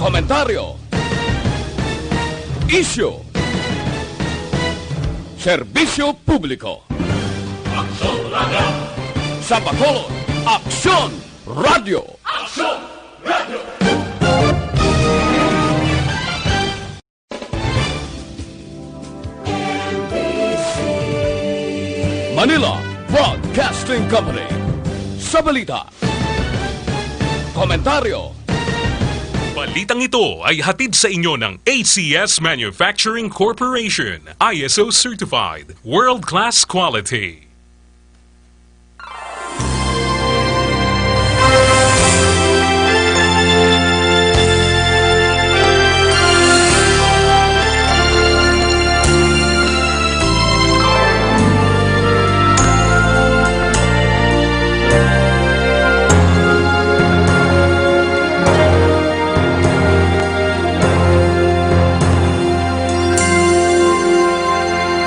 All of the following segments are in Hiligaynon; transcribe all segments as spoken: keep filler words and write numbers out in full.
Komentaryo. Isyu. Serbisyo publiko. Aksyon Radio. Sa Bacolod, Aksyon Radio. Aksyon Radio. Manila Broadcasting Company. Sa balita, komentaryo. Balitang ito ay hatid sa inyo ng A C S Manufacturing Corporation, I S O certified, world-class quality.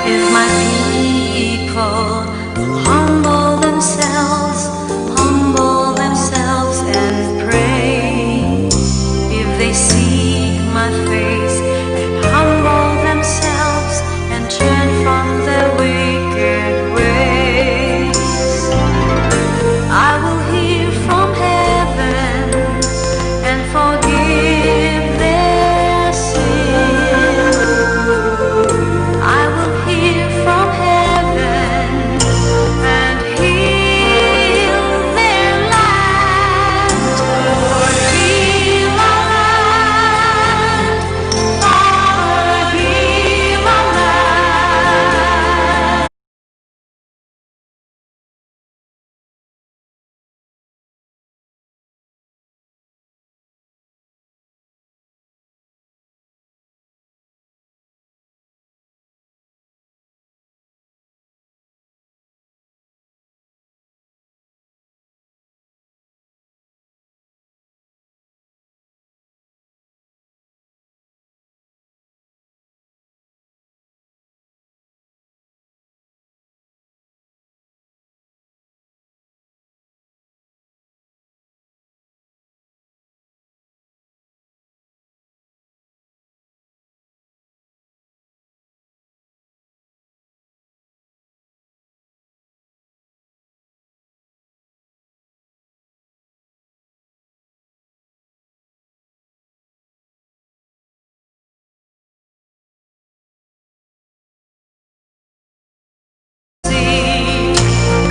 If my people will humble themselves, humble themselves and pray. If they seek my face and humble themselves and turn from their wicked ways, I will hear from heaven and forgive their sin. I will hear from heaven and heal their land. Heal our land, Father, heal our land.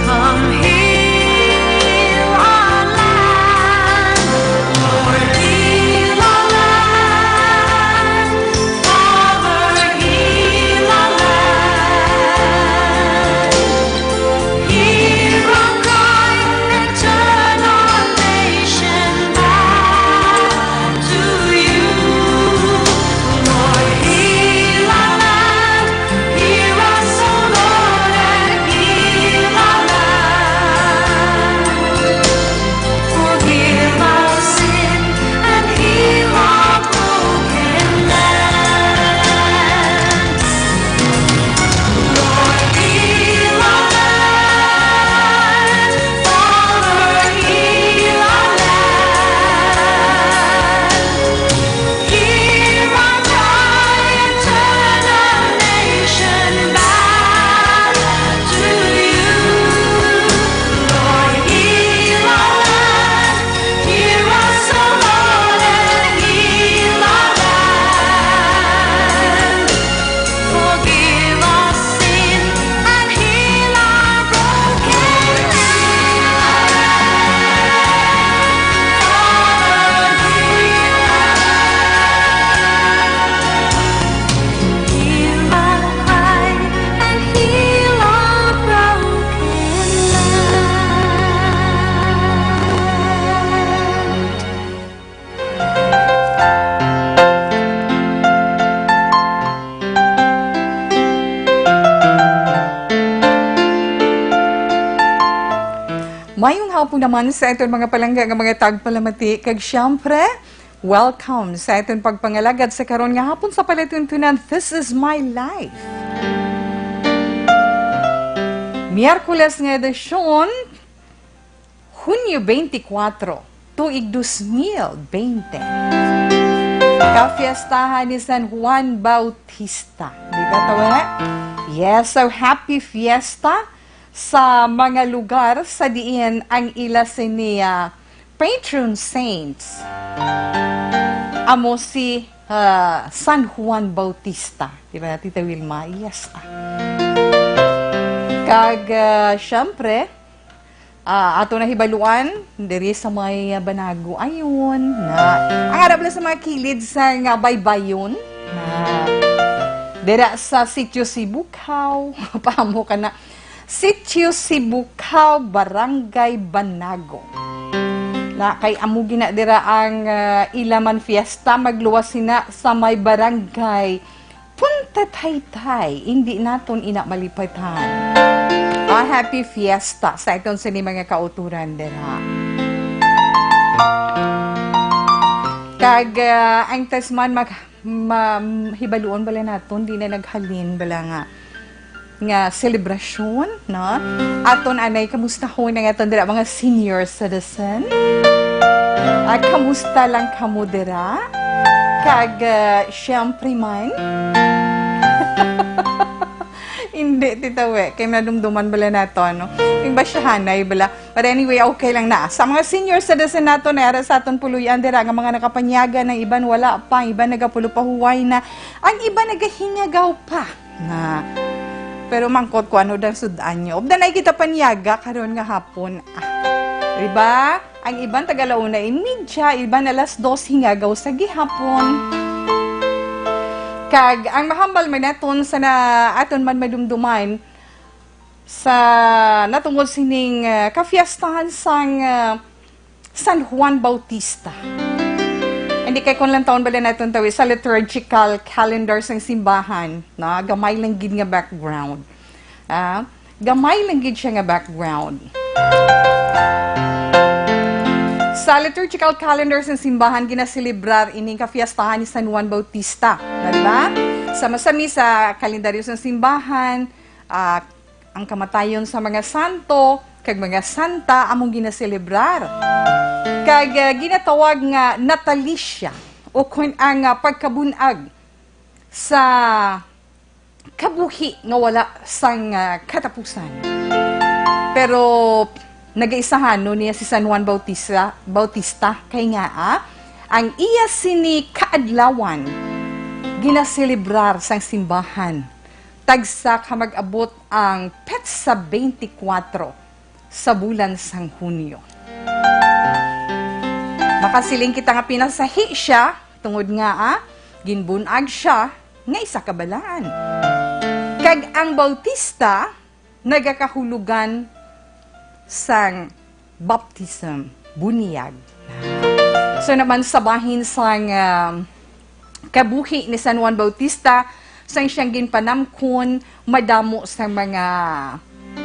Come heal our land, Lord, heal our land, Father, heal our land. Hear our cry and turn our nation back to you. Lord, heal our land. Hear us, O Lord, and heal our land. Forgive our sin and heal our broken land. Lord, heal our land. Father, heal our land. Hear our cry and turn our nation back to you. Lord, heal our land. Hear us, O Lord, and heal our land. Forgive our sin and heal our broken land. Hear our cry and heal our broken land. Mayong hapon naman sa aton mga palangga nga mga tagpalamati, kag siyempre, welcome sa aton pagpangalagad sa karon nga hapon sa palatuntunan, This Is My Life. Miyerkules nga edisyon, Hunyo twenty-four, tuig dos mil bente. Kafiestahan ni San Juan Bautista. Di ba, tawa? Yes, so happy fiesta sa mga lugar sa diin ang ila sini, ah, patron saints. Amo si, ah, San Juan Bautista. Di ba, Tita Wilma? Yes, ah. Kag, ah, syempre, ah, ato na hibaluan, diri sa may, ah, Banago. Ayun, na. Ang arap lang sa mga kilid sa nga baybayon, na. Dira sa Sitio Sibukaw, paamo ka na. Sitio Sibukaw, Barangay Banago. Na, kay amo gina dira ang, ah, ila man fiesta, magluwas sina sa may Barangay Punta Taytay, hindi naton ina malipatan. Ah, happy fiesta sa aton sini mga kauturan dira. Kag, ah, ang tasman mag, ma, hibaluon bala naton, di na naghalin bala nga, nga selebrasyon, no? Aton anay, kamustahon ang aton dira mga senior citizen. Ah, kamusta lang kamo dira? Kag, ah, syempre man, hindi, Tita We, kay madumduman bala nato, no? Yung basyahanay bala. But anyway, okay lang na. Sa mga senior citizen nato, na ara sa aton puloy-an dira, nga mga nakapanyaga, ng iban wala pa, ang iban nagapulo pa huway na, ang iban nagahingagaw pa. Na, pero mangkot ko ano dang sud-an nyo. Ubdan ay kita panyaga karon nga hapon. Ah, diba? Ang iban taga la una y media, iban alas dos hingagaw sa gihapon. Kag ang mahambal man naton sa na aton man madumduman sa natungod sining, ah, kafiestahan sang, ah, San Juan Bautista. Hindi kay kon lang taon bala naton tawi sa liturgical calendar sang simbahan, no? Gamay lang gid nga background. Ah, gamay lang gid siya nga background. Sa liturgical calendar sang simbahan, ginaselebrar ining kafiestahan ni San Juan Bautista. Diba? Sama-sami sa kalendaryo sang simbahan, ah, ang kamatayon sa mga santo kag mga santa among ginaselebrar. Kag, ah, ginatawag nga Natalicia, o kon ang, ah, pagkabun-ag sa kabuhi nga wala sang, ah, katapusan. Pero nagaisahan no niya si San Juan Bautista, Bautista kay nga, ah, ang iya sini kaadlawan ginaselebrar sang simbahan. Tagsa ka mag-abot ang petsa twenty-four sa bulan sang Hunyo. Makasiling kita nga pinasahi siya, tungod nga, ah, ginbun-ag siya nga isa ka balaan. Kag ang Bautista nagakahulugan sang baptism, bunyag. So naman sa bahin sang, ah, kabuhi ni San Juan Bautista, sang siyang ginpanamkon, madamo sang mga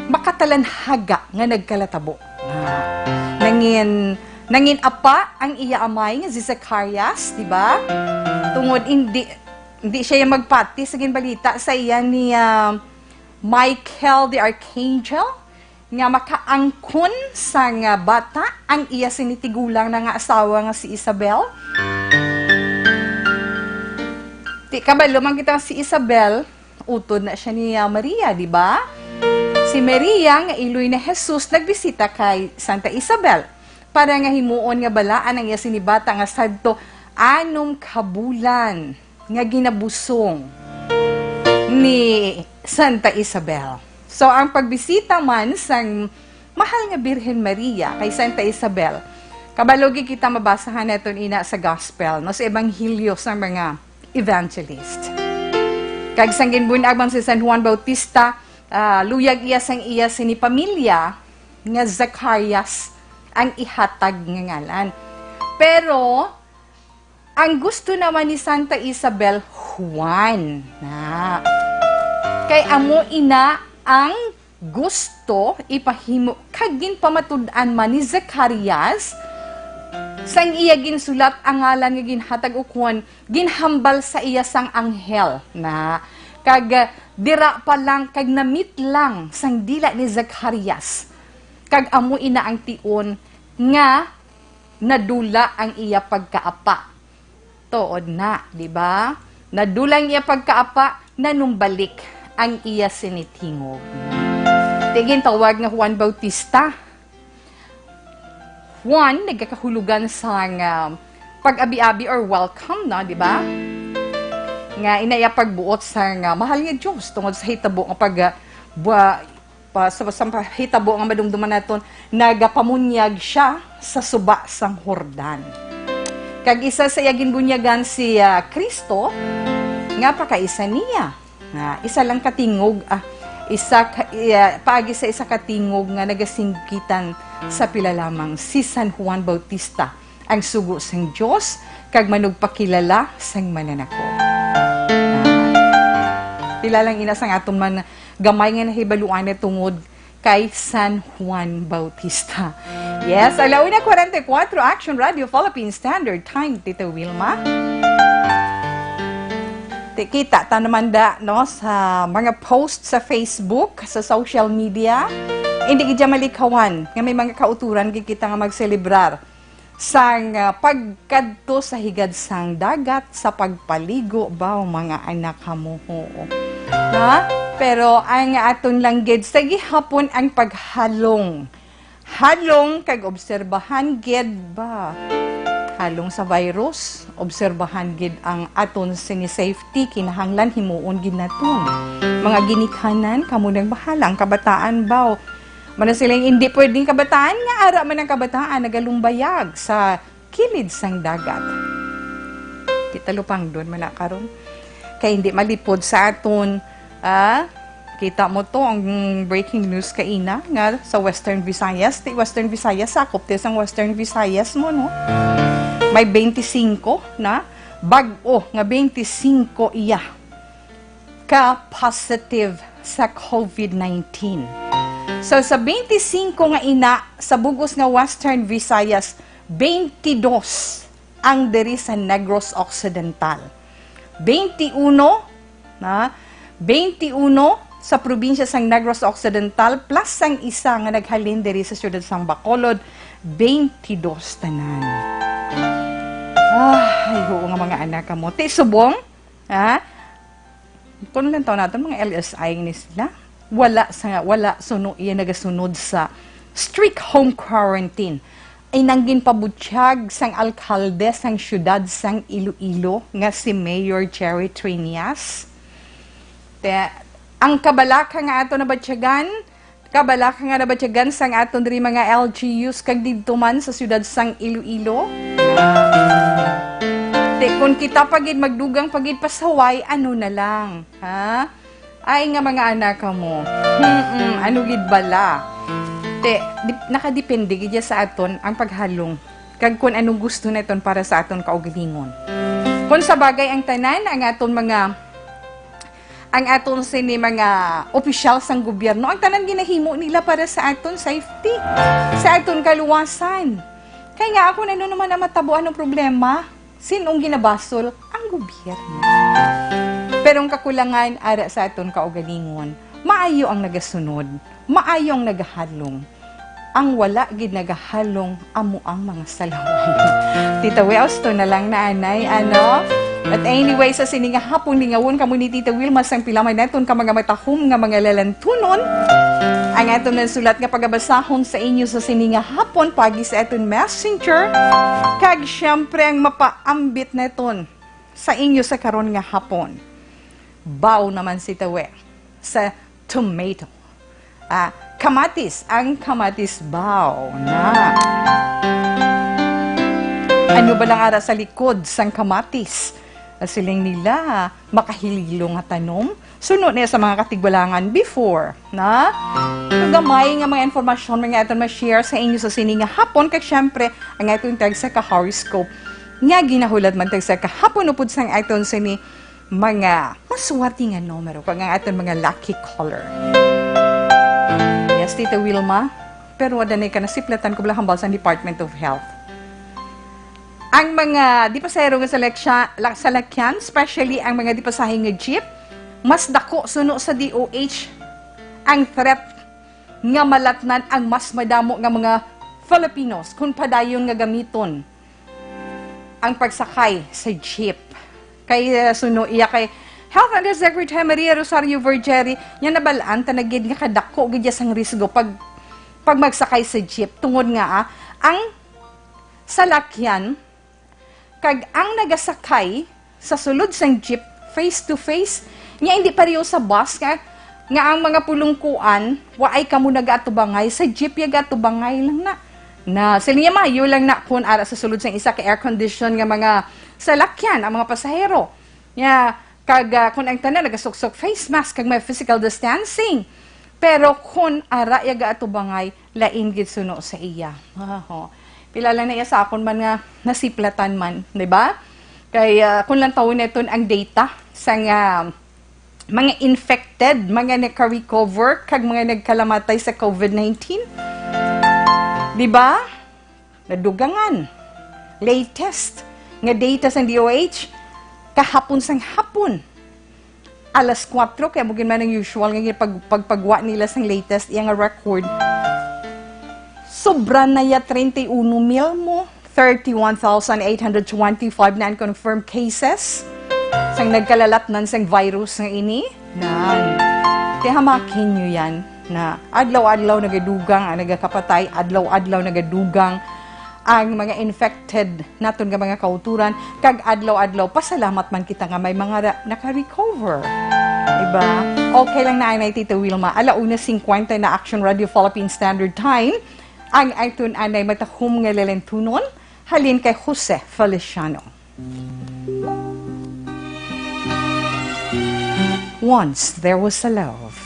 makatalanhaga nga nagkalatabo. Ah, nangin, nangin apa ang iya amay nga si Zacarias, di ba? Tungod hindi, hindi siya yung magpati sa ginbalita sa iya ni, ah, Michael the Archangel, nga makaangkon sang bata ang iya sini tigulang na nga asawa nga si Isabel. Ti kabalo man kita si Isabel, utod na siya ni, ah, Maria, di ba? Si Maria nga iloy ni Jesus nagbisita kay Santa Isabel para nga himuon nga balaan ang iya sini bata nga sadto anom ka bulan nga ginabusong ni Santa Isabel. So, ang pagbisita man sang mahal nga Birhen Maria kay Santa Isabel, kabalo gid kita mabasahan naton ina sa gospel, no, sa ebanghelyo sang mga evangelist. Kag sang ginbun-ag man si San Juan Bautista, ah, luyag iya sang iya sini pamilya nga Zacarias ang ihatag nga ngalan. Pero ang gusto naman ni Santa Isabel, Juan na. Kay amo ina ang gusto ipahimo, kag ginpamatud-an man ni Zacarias, sang iya ginsulat ang ngalan nga ginhatag ukon, ginhambal sa iya sang anghel na. Kag, ah, dira pa lang, kag namit lang sang dila ni Zacarias. Kag amo ina ang tion nga nadula ang iya pagkaapa. Tuod na, di ba? Nadulang iya pagkaapa, nanumbalik ang iya sinitingog. Tigin tawag nga Juan Bautista. Juan, nagkakahulugan sang pag-abi-abi or welcome na, di ba? Nga ina iya pagbuot sang mahal nga Dios tungod sa hitabo nga pag, ah, bua-, pa, sa, sa hitabo nga madumduman naton, nagapamunyag siya sa suba sang Jordan. Kag isa sa iya ginbunyagan si, ah, Cristo, nga pakaisa niya. Nga isa lang ka tingog, ah, isa ka, iya, paagi sa isa ka tingog nga nagasinggitan sa pila lamang si San Juan Bautista, ang sugo sang Dios, kag manugpakilala sang Mananakop. Ah, pila lang ina sang aton man gamay nga nahibaluan na tungod kay San Juan Bautista. Yes, ala una kwarenta y kuwatro, Action Radio Philippine Standard Time, Tita Wilma. Ti-, kita ta naman da, no, sa mga post sa Facebook, sa social media. Hindi gid malikawan nga may mga kauturan gid kita nga magselebrar sang, ah, pagkadto sa higad sang dagat, sa pagpaligo ba, o mga anak, kamo, oo. Ha? Pero ang aton lang gid sa gihapon ang paghalong. Halong kag obserbahan gid ba? Halong sa virus, obserbahan gid ang aton sini safety, kinahanglan himuon gid naton. Mga ginikanan, kamo nang bahala, ang kabataan ba? Mana siling hindi pwedeng kabataan nga ara man ang kabataan nagalumbayag sa kilid sang dagat. Kita lupangdon man na karon. Kay hindi malipod sa aton, ah, kita mo to ang breaking news kaina nga sa Western Visayas. Ti Western Visayas, sakop ti sang Western Visayas mo, no? May twenty-five na bag-o nga twenty-five iya ka positive sa covid nineteen. So, sa twenty-five nga ina sa bug-os nga Western Visayas, twenty-dos ang diri sa Negros Occidental. Twenty-uno, na, twenty-uno sa probinsya sang Negros Occidental, plus sang isa nga naghalin diri sa siyudad sang Bacolod, twenty-dos tanan. Ay, oo nga, mga anak, kamo. Ti subong, ha? Kung lang taon natin, mga L S I ni sila. Wala sa, wala suno, iya nagasunod sa strict home quarantine. Ay nang ginpabutyag sang alkalde sang siyudad sang Iloilo nga si Mayor Jerry Triñas. Te, ang kabalaka nga ato nabatyagan, kabalaka nga nabatyagan sang aton diri mga L G Us kag didto man sa siyudad sang Iloilo. Te, kung kita pa gid magdugang pa gid pasaway, ano na lang, ha? Ay nga mga anak kamo. Hmm, ano gid bala? Te, dip-, nakadepende gid ya sa aton ang paghalong kag kun anong gusto naton para sa aton kaugalingon. Kung sa bagay ang tanan, ang aton mga, ang aton sini mga opisyal sang gobyerno, ang tanan ginahimo nila para sa aton safety, sa aton kaluwasan. Kay nga ako, ano naman ang matabo, anong problema? Sin-ong ginabasol ang gobyerno? Pero ang kakulangan ara sa aton kaugalingon, maayo ang nagasunod, maayo ang nagahalong. Ang wala gid nagahalong amo ang mga salaway. Tita Wells, to na lang na anay, ano? But anyway, sa sini nga hapon, lingawon kamo ni Tita Wilma sang pila man naton ka mga matahom nga mga lalantunon. Ang aton nasulat nga pagabasahon sa inyo sa sini nga hapon, pagi sa aton messenger. Kag siyempre, ang mapaambit naton sa inyo sa karon nga hapon. Bao naman si Tawe sa tomato. Ah, kamatis, ang kamatis bao na. Ano ba lang ara sa likod sang kamatis? Ah, siling nila, makahililo nga tanom. Suno niya sa mga katigwalangan before, na? Gamay nga mga informasyon, mga aton ma-share sa inyo sa sini nga hapon, kag syempre, ang aton tag sa ka-horoscope nga ginahulat man tag sa kahapon upod sang aton sini mga maswerte nga numero, kag ang aton mga lucky color. Yes, Tita Wilma, pero wala na ka nasiplatan ko bala hambal sa Department of Health. Ang mga di pasahero nga salakya-, la-, salakyan, especially ang mga di pasahe nga jeep, mas dako suno sa D O H ang threat nga malatnan ang mas madamo nga mga Filipinos kung padayon nga gamiton ang pagsakay sa jeep. Kay, uh, suno iya kay Health Undersecretary Maria Rosario Vergeire, niya nabalaan ta na gid nga kadako gid iya sang risgo pag, pag magsakay sa jeep. Tungod nga, ah, ang salakyan kag ang nagasakay sa sulod sang jeep face to face, niya hindi pareho sa bus nga, nga ang mga pulong kuan, waay kamo nagaatubangay, sa jeep ya gaatubangay lang na. Na, sila niya mayo lang na kun ara sa sulod sang isa ka air condition nga mga salakyan ang mga pasahero. Nya, kag, ah, kun ang tanan nagasuksok face mask kag may physical distancing. Pero kun ara ya gaatubangay, lain gid suno sa iya. Aho. Pila lang na iya sa akon man nga nasiplatan man, di ba? Kay, ah, kun lang tawon naton ang data sang, ah, mga infected, mga nagka-recover, kag mga nagkalamatay sa covid nineteen. Di ba? Nadugangan. Latest nga data sang D O H, kahapon sang hapon, alas kuwatro, kay amo gid man ang usual nga pag-, pagpagwa nila sang latest iya nga record. Sobra na ya treinta y uno mil mo, thirty-one thousand eight hundred twenty-five na ang confirmed cases sang nagkalalatnan sang virus nga ini. Nan. Kaya hamakin nyo yan na adlaw-adlaw nagadugang ang nagakapatay, adlaw-adlaw nagadugang ang mga infected naton nga mga kauturan, kag adlaw-adlaw pasalamat man kita nga may mga ra-, naka-recover. Diba? Okay lang na anay, Tita Wilma. Ala una singkwenta na Action Radio Philippine Standard Time. Ang aton anay matahom nga lalentunon, halin kay Jose Feliciano. Once there was a love.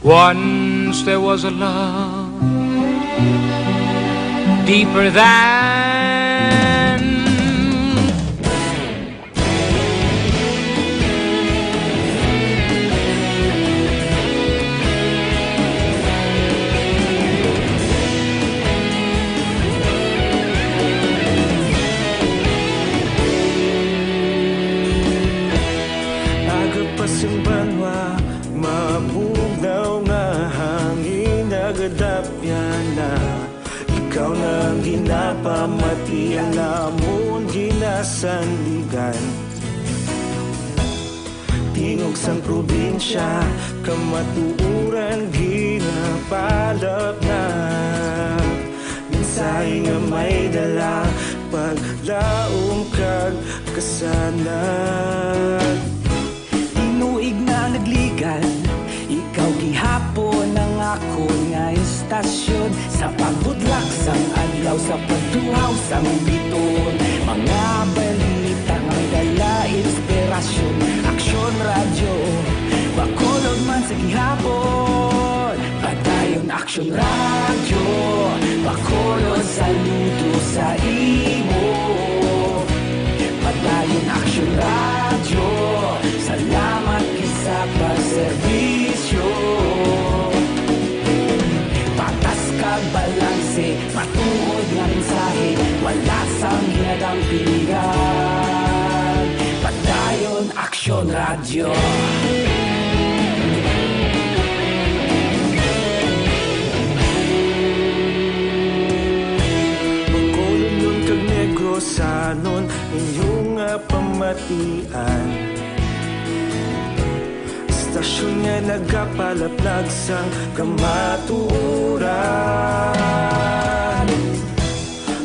Once there was a love deeper than Aga pa sang banwa, mabugnaw nga hangin nagadapyan na. Ikaw na ang ginapamati, ang amon ginasandigan. Tingog sang probinsya, kamatuoran ginapalapnag. Mensahe nga may dala, paglaom kag kasanag. Tinuig na nagligad, ikaw gihapon ang akon nga istasyon. Sa pagbudlak sang adlaw, sa pagduhaw sang biton, mga balita nga may dala inspirasyon. Aksyon Radyo, Bacolod man sa gihapon. Padayon Aksyon Radyo, Bacolod, saludo sa imo. Padayon Aksyon Radyo, salamat gid sa pagserbisyo. Patas kag balanse, matuod nga mensahe, wala sang hinadang piligan. Padayon Aksyon Radyo. Bacolodnon kag Negrosanon, inyo nga pamatian. Istasyon nga nagapalaplag sang kamatuoran.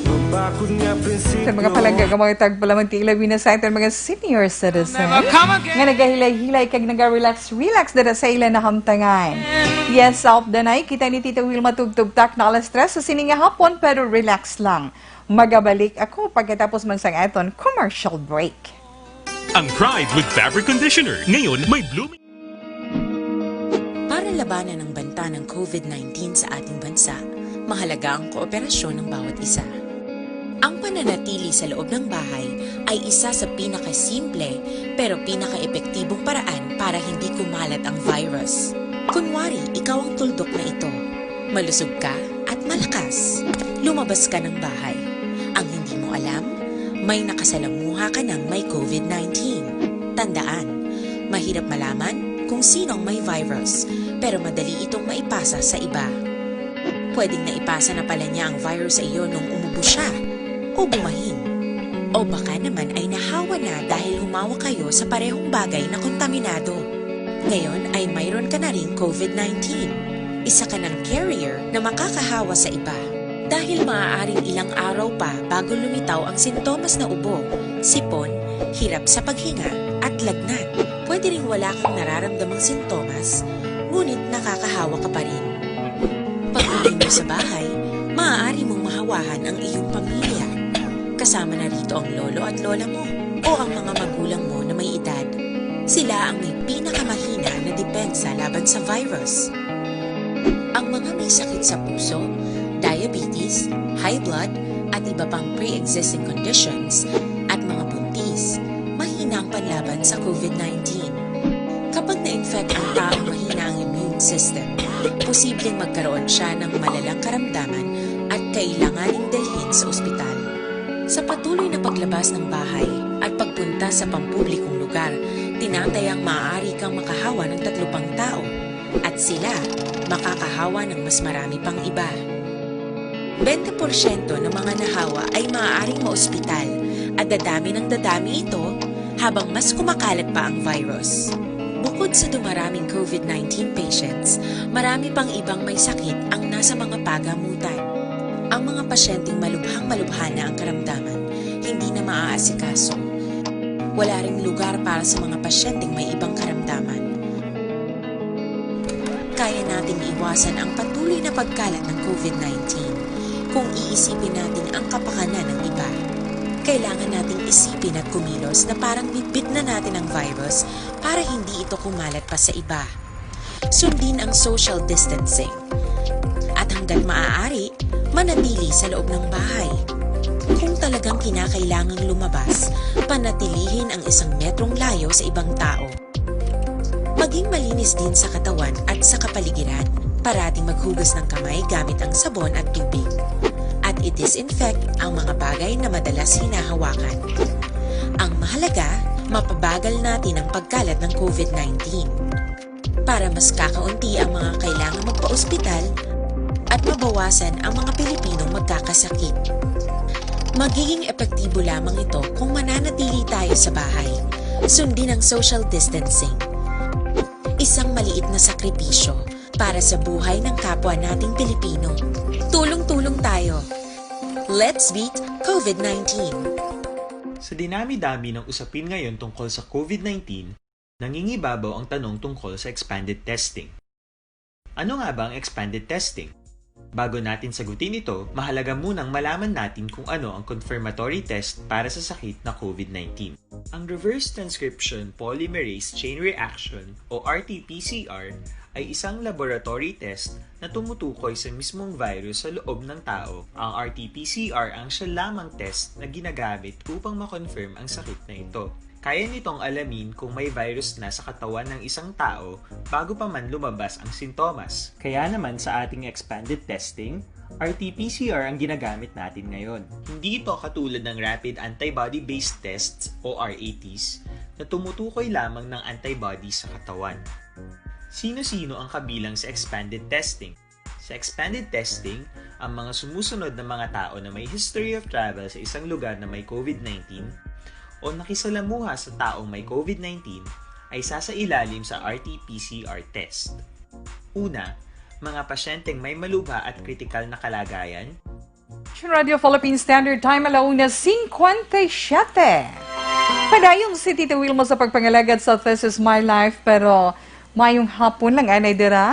Mabakod nga prinsipyo. Sa mga palangga nga mga tagpalamanti, ilabi na sa aton mga senior citizen Never come again. Nga nagahilay-hilay kag naga-relax-relax dira sa ila nahamtangan. Yes, South Danay, kita ni Tita Wilma tugtugtak na alas tres sa sini nga hapon, pero relax lang. Magabalik ako pagkatapos man sang aton commercial break. Ang Pride with Fabric Conditioner. Ngayon, may blooming. Para labanan ang banta ng covid nineteen sa ating bansa, mahalaga ang kooperasyon ng bawat isa. Ang pananatili sa loob ng bahay ay isa sa pinakasimple pero pinakaepektibong paraan para hindi kumalat ang virus. Kunwari, ikaw ang tuldok na ito. Malusog ka, at malakas. Lumabas ka ng bahay. Ang hindi mo alam, may nakasalamuha ka ng may COVID nineteen. Tandaan, mahirap malaman kung sino ang may virus, pero madali itong maipasa sa iba. Pwedeng naipasa na pala niya ang virus sa iyo nung umubo siya o bumahin. O baka naman ay nahawa na dahil humawak kayo sa parehong bagay na kontaminado. Ngayon ay mayroon ka na ring COVID nineteen. Isa ka ng carrier na makakahawa sa iba. Dahil maaaring ilang araw pa bago lumitaw ang sintomas na ubo, sipon, hirap sa paghinga, at lagnat. Pwede ring wala kang nararamdamang sintomas, ngunit nakakahawa ka pa rin. Pag-uwi mo sa bahay, maaari mong mahawahan ang iyong pamilya. Kasama na rito ang lolo at lola mo o ang mga magulang mo na may edad. Sila ang may pinakamahina na depensa laban sa virus. Ang mga may sakit sa puso, diabetes, high blood, at iba pang pre-existing conditions, at mga buntis, mahina ang panlaban sa COVID nineteen. Kapag na-infect ang taong mahina ang immune system, posibleng magkaroon siya ng malalang karamdaman at kailanganing dalhin sa ospital. Sa patuloy na paglabas ng bahay at pagpunta sa pampublikong lugar, tinatayang maaari kang makahawa ng tatlo pang tao at sila makakahawa ng mas marami pang iba. Bente porsyento ng mga nahawa ay maaaring maospital at dadami ng dadami ito habang mas kumakalat pa ang virus. Bukod sa dumaraming COVID nineteen patients, marami pang ibang may sakit ang nasa mga pagamutan. Ang mga pasyenteng malubhang-malubha na ang karamdaman, hindi na maaasikaso. Wala ring lugar para sa mga pasyenteng may ibang karamdaman. Kaya nating iwasan ang patuloy na pagkalat ng COVID nineteen kung iisipin natin ang kapakanan ng iba. Kailangan nating isipin at kumilos na parang bitbit na natin ang virus para hindi ito kumalat pa sa iba. Sundin ang social distancing. At hanggat maaari, manatili sa loob ng bahay. Kung talagang kinakailangang lumabas, panatilihin ang isang metrong layo sa ibang tao. Maging malinis din sa katawan at sa kapaligiran. Parating maghugas ng kamay gamit ang sabon at tubig. At i-disinfect ang mga bagay na madalas hinahawakan. Ang mahalaga, mapabagal natin ang pagkalat ng COVID nineteen. Para mas kakaunti ang mga kailangang magpa-ospital at mabawasan ang mga Pilipinong magkakasakit. Magiging epektibo lamang ito kung mananatili tayo sa bahay. Sundin ang social distancing. Isang maliit na sakripisyo para sa buhay ng kapwa nating Pilipino. Tulong-tulong tayo. Let's beat COVID nineteen. Sa dinami-dami ng usapin ngayon tungkol sa COVID nineteen, nangingibabaw ang tanong tungkol sa expanded testing. Ano nga ba ang expanded testing? Bago natin sagutin ito, mahalaga munang malaman natin kung ano ang confirmatory test para sa sakit na COVID nineteen. Ang reverse transcription polymerase chain reaction o R T P C R ay isang laboratory test na tumutukoy sa mismong virus sa loob ng tao. Ang R T P C R ang siya lamang test na ginagamit upang ma-confirm ang sakit na ito. Kaya nitong alamin kung may virus na sa katawan ng isang tao bago pa man lumabas ang sintomas. Kaya naman sa ating expanded testing, R T P C R ang ginagamit natin ngayon. Hindi ito katulad ng rapid antibody-based tests o R A Ts na tumutukoy lamang ng antibody sa katawan. Sino-sino ang kabilang sa expanded testing? Sa expanded testing, ang mga sumusunod na mga tao na may history of travel sa isang lugar na may COVID nineteen o nakisalamuha sa taong may COVID nineteen ay sasailalim sa R T P C R test. Una, mga pasyenteng may malubha at kritikal na kalagayan, Action Radio Philippine Standard Time, alauna cincuenta y siete. Padayon si Tito Wilma sa pagpangalagad sa This Is My Life, pero mayong hapon lang anay dira.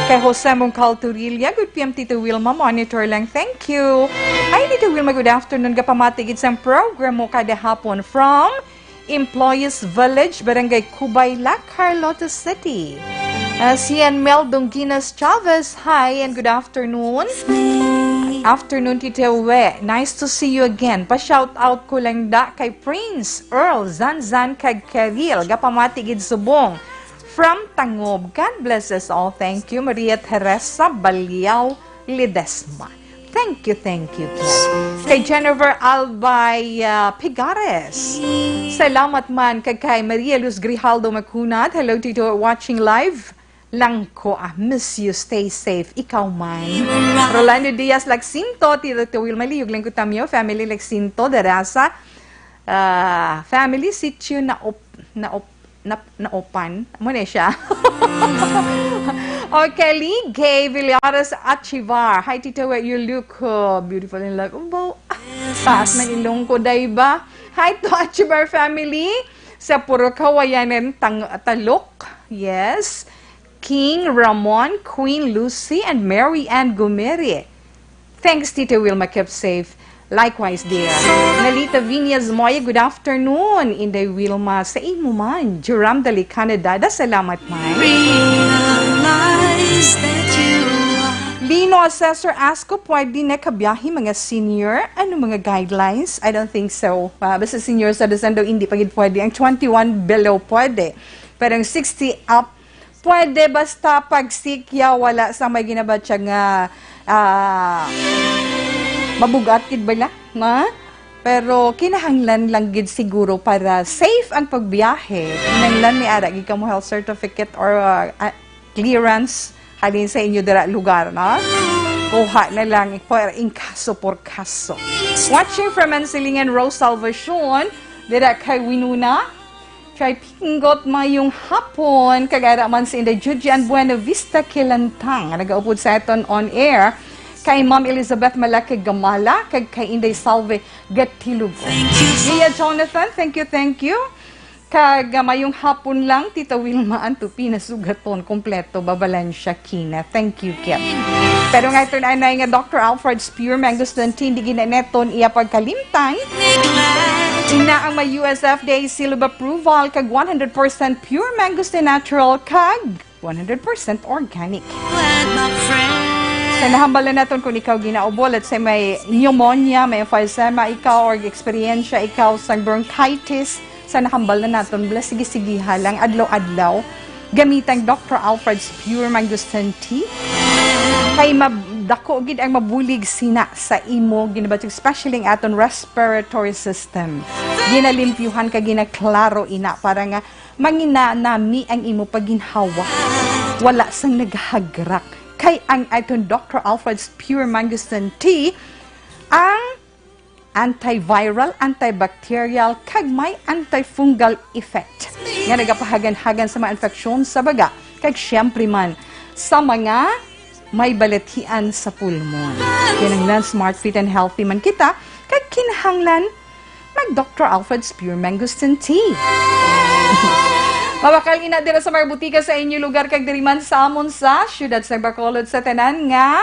Kay Jose Mongcal Turilla, good P M Tito Wilma, monitor lang, thank you. Hi Tito Wilma, good afternoon, gapamati gid sang program mo kada hapon from Employees Village, Barangay Cubay, La Carlota City. Uh, si Ann Mel Donginas Chavez, hi and good afternoon. Afternoon, Tito We. Nice to see you again. Pa-shout out ko lang da kay Prince Earl Zanzan kag Keril. Gapamati gid subong from Tangob. God bless us all. Thank you, Maria Teresa Baliao Ledesma. Thank you, thank you, Ken. Kay Jennifer Albay, ah, Pigares. Salamat man. Kag kay Maria Luz Grijaldo Macunat. Hello, Tito, watching live. Lang ko, ah, miss you. Stay safe. Ikaw man. Rolando Diaz Lagsinto, Tito Wilma, liyog lang ko tamyo. Family Lagsinto, Darasa. Ah, family sitio na op-, na op-, na, na opan. Amo na siya. Okay, Lee Gay Villares Achivar. Hi, Tito. You look, uh, beautiful in love. Umbaw, taas ng ilong ko, day ba? Hi to Achivar family sa Purok Hawaiian and Tang-, Talok. Yes. King Ramon, Queen Lucy, and Mary Ann Gumere. Thanks, Tito Wilma. Keep safe. Likewise, dear. Nalita Viñas Moya, good afternoon. Inday Wilma, sa imo man. Juram Dali, Canada, da salamat man. Realize that you are Lino Assessor, ask ko, pwede na kabiyahe mga senior? Ano mga guidelines? I don't think so. Ah, basta senior citizen daw, hindi pa gid pwede. Ang twenty-one below pwede. Pero ang sixty up, pwede basta pag sick ya, wala sa may ginabatya nga, ah, mabugat gid bala, nga? Pero kinahanglan lang gid siguro para safe ang pagbiyahe. Kinahanglan may ara gid kamo health certificate or, ah, ah, clearance halin sa inyo dira lugar, no? Kuha na lang for in kaso por kaso. Watching from Mansilingan, Rose Salvacion, dira kay Winona. Kay Pinggot, mayong hapon. Kag ara man si Inday Jujian Buena Vista Kilantang, nga nagaupod sa aton on air. Kay Ma'am Elizabeth Malaki Gamala, kag kay Inday Salve Gatilugo. Nia Jonathan, thank you, thank you. Kag, ah, mayong hapon lang, Tita Wilma, ang tupi na sugaton, kompleto, ba, Valencia Kina. Thank you, Kit. Pero nga ito na anay nga Doctor Alfred's Pure Mangosteen Tea, hindi ginaneton iya pagkalimtan. Ina ang may U S F D A seal of approval kag one hundred percent pure mangosteen natural kag one hundred percent organic. Sa nahambal na naton kung ikaw ginaubo, let's say may pneumonia, may emphysema ikaw, or eksperyensya ikaw sa bronchitis, sa nahambal na naton, bala, sige-sige ha lang, adlaw-adlaw, gamitang Doctor Alfred's Pure Mangosteen Tea. Kay mab-, dako gid ang mabulig sina sa imo ginabatog, especially ang aton respiratory system. Ginalimpyuhan ka, ginaklaro ina para nga mangina nami ang imo pagginhawa. Wala sang nagahagrak. Kay ang aton Doctor Alfred's Pure Mangosteen Tea ang antiviral, antibacterial, kag may antifungal effect nga nagapahagan-hagan sa mga infeksyon sa baga, kag siyempre man sa mga may balatian sa pulmon. Kinahanglan smart, fit, and healthy man kita, kag kinahanglan mag Doctor Alfred's Pure Mangosteen Tea. Mabakal ina dira sa mga butika sa inyo lugar kag diri man sa amon sa siyudad sa Bacolod, sa tanan nga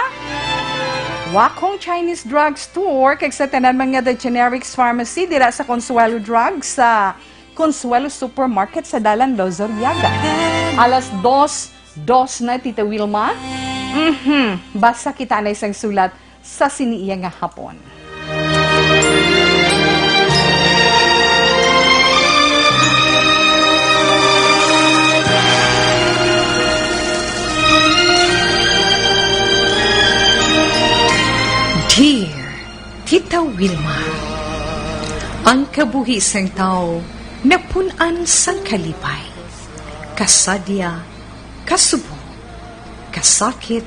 Wakong Chinese Drug Store kag sa tanan man nga The Generics Pharmacy dira sa Consuelo Drug, sa Consuelo Supermarket sa Dalan Lozoriaga. Alas dos, dos na, Tita Wilma. Mhm. Basta kita na isang sulat sa sini iya nga hapon. Dear Tita Wilma, ang kabuhi sang tawo napun-an sang kalipay, kasadya, kasubo, kasakit,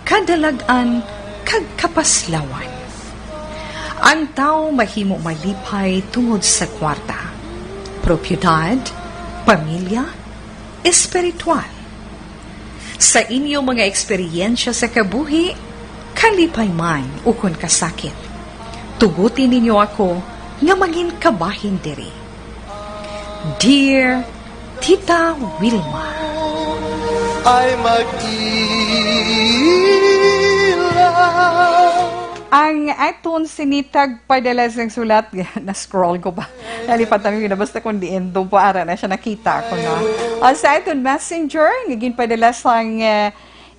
kadalag-an, kag kapaslawan. Ang tawo mahimo malipay tungod sa kwarta, propiedad, pamilya, espiritual. Sa inyo mga eksperyensya sa kabuhi, kalipay man ukon kasakit, tuguti ninyo ako nga mangin kabahin diri. Dear Tita Wilma. Ay mag-ilaw. Ang aton sinitag padala sang sulat, na-scroll ko pa. Nalipat namin yun. Basta kung diin, doon po ara na siya nakita ko na. O, sa aton messenger, nga ginpadala sang, eh,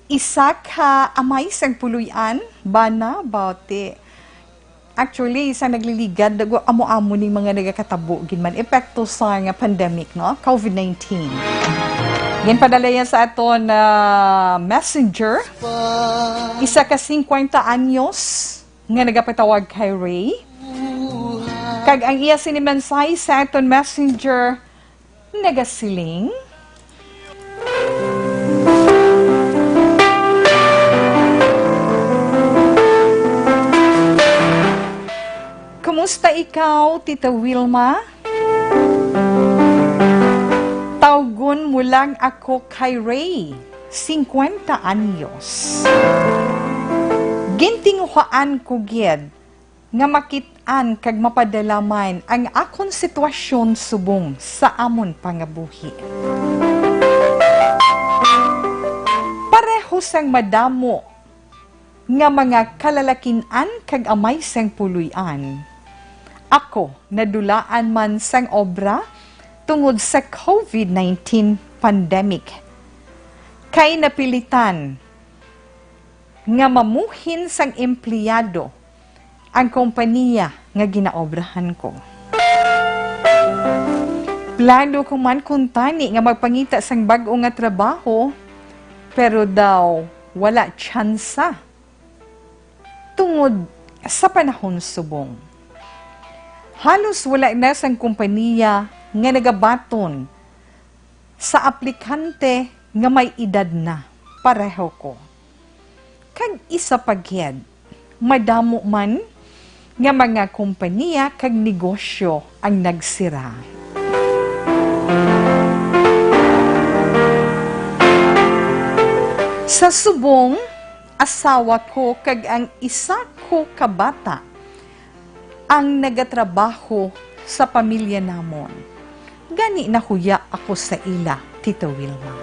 isa ka amay sang Puloy-an, Bana Baute. Actually, sa nagliligad, dago amo-amo ni mga nagakatabo gid man, epekto sa nga pandemic, no? COVID nineteen. Ginpadala niya sa aton, ah, messenger, isa ka singkwenta anyos nga nagapatawag kay Ray. Kag ang iya sini mensahe sa aton messenger, nagasiling, "Kumusta ikaw, Tita Wilma? Tawgon mo lang ako kay Ray, singkwenta anyos. Gintinguhaan ko gid nga makit-an kag mapadala man ang akon sitwasyon subong sa amon pangabuhi. Pareho sang madamo nga mga kalalakin-an kag amay sang puloy-an, ako nadulaan man sang obra tungod sa COVID nineteen pandemic, kay napilitan nga mamuhin sang empleyado ang kompanya nga ginaobrahan ko. Plano ko man kuntani nga magpangita sang bag-o nga trabaho, pero daw wala tsansa tungod sa panahon subong. Halos wala na sang kompanya nga nagabaton sa aplikante nga may edad na pareho ko. Kag isa pa gid, madamo man nga mga kompanya kag negosyo ang nagsira. Sa subong, asawa ko kag ang isa ko ka bata ang nagatrabaho sa pamilya namon. Gani nahuya ako sa ila, Tita Wilma.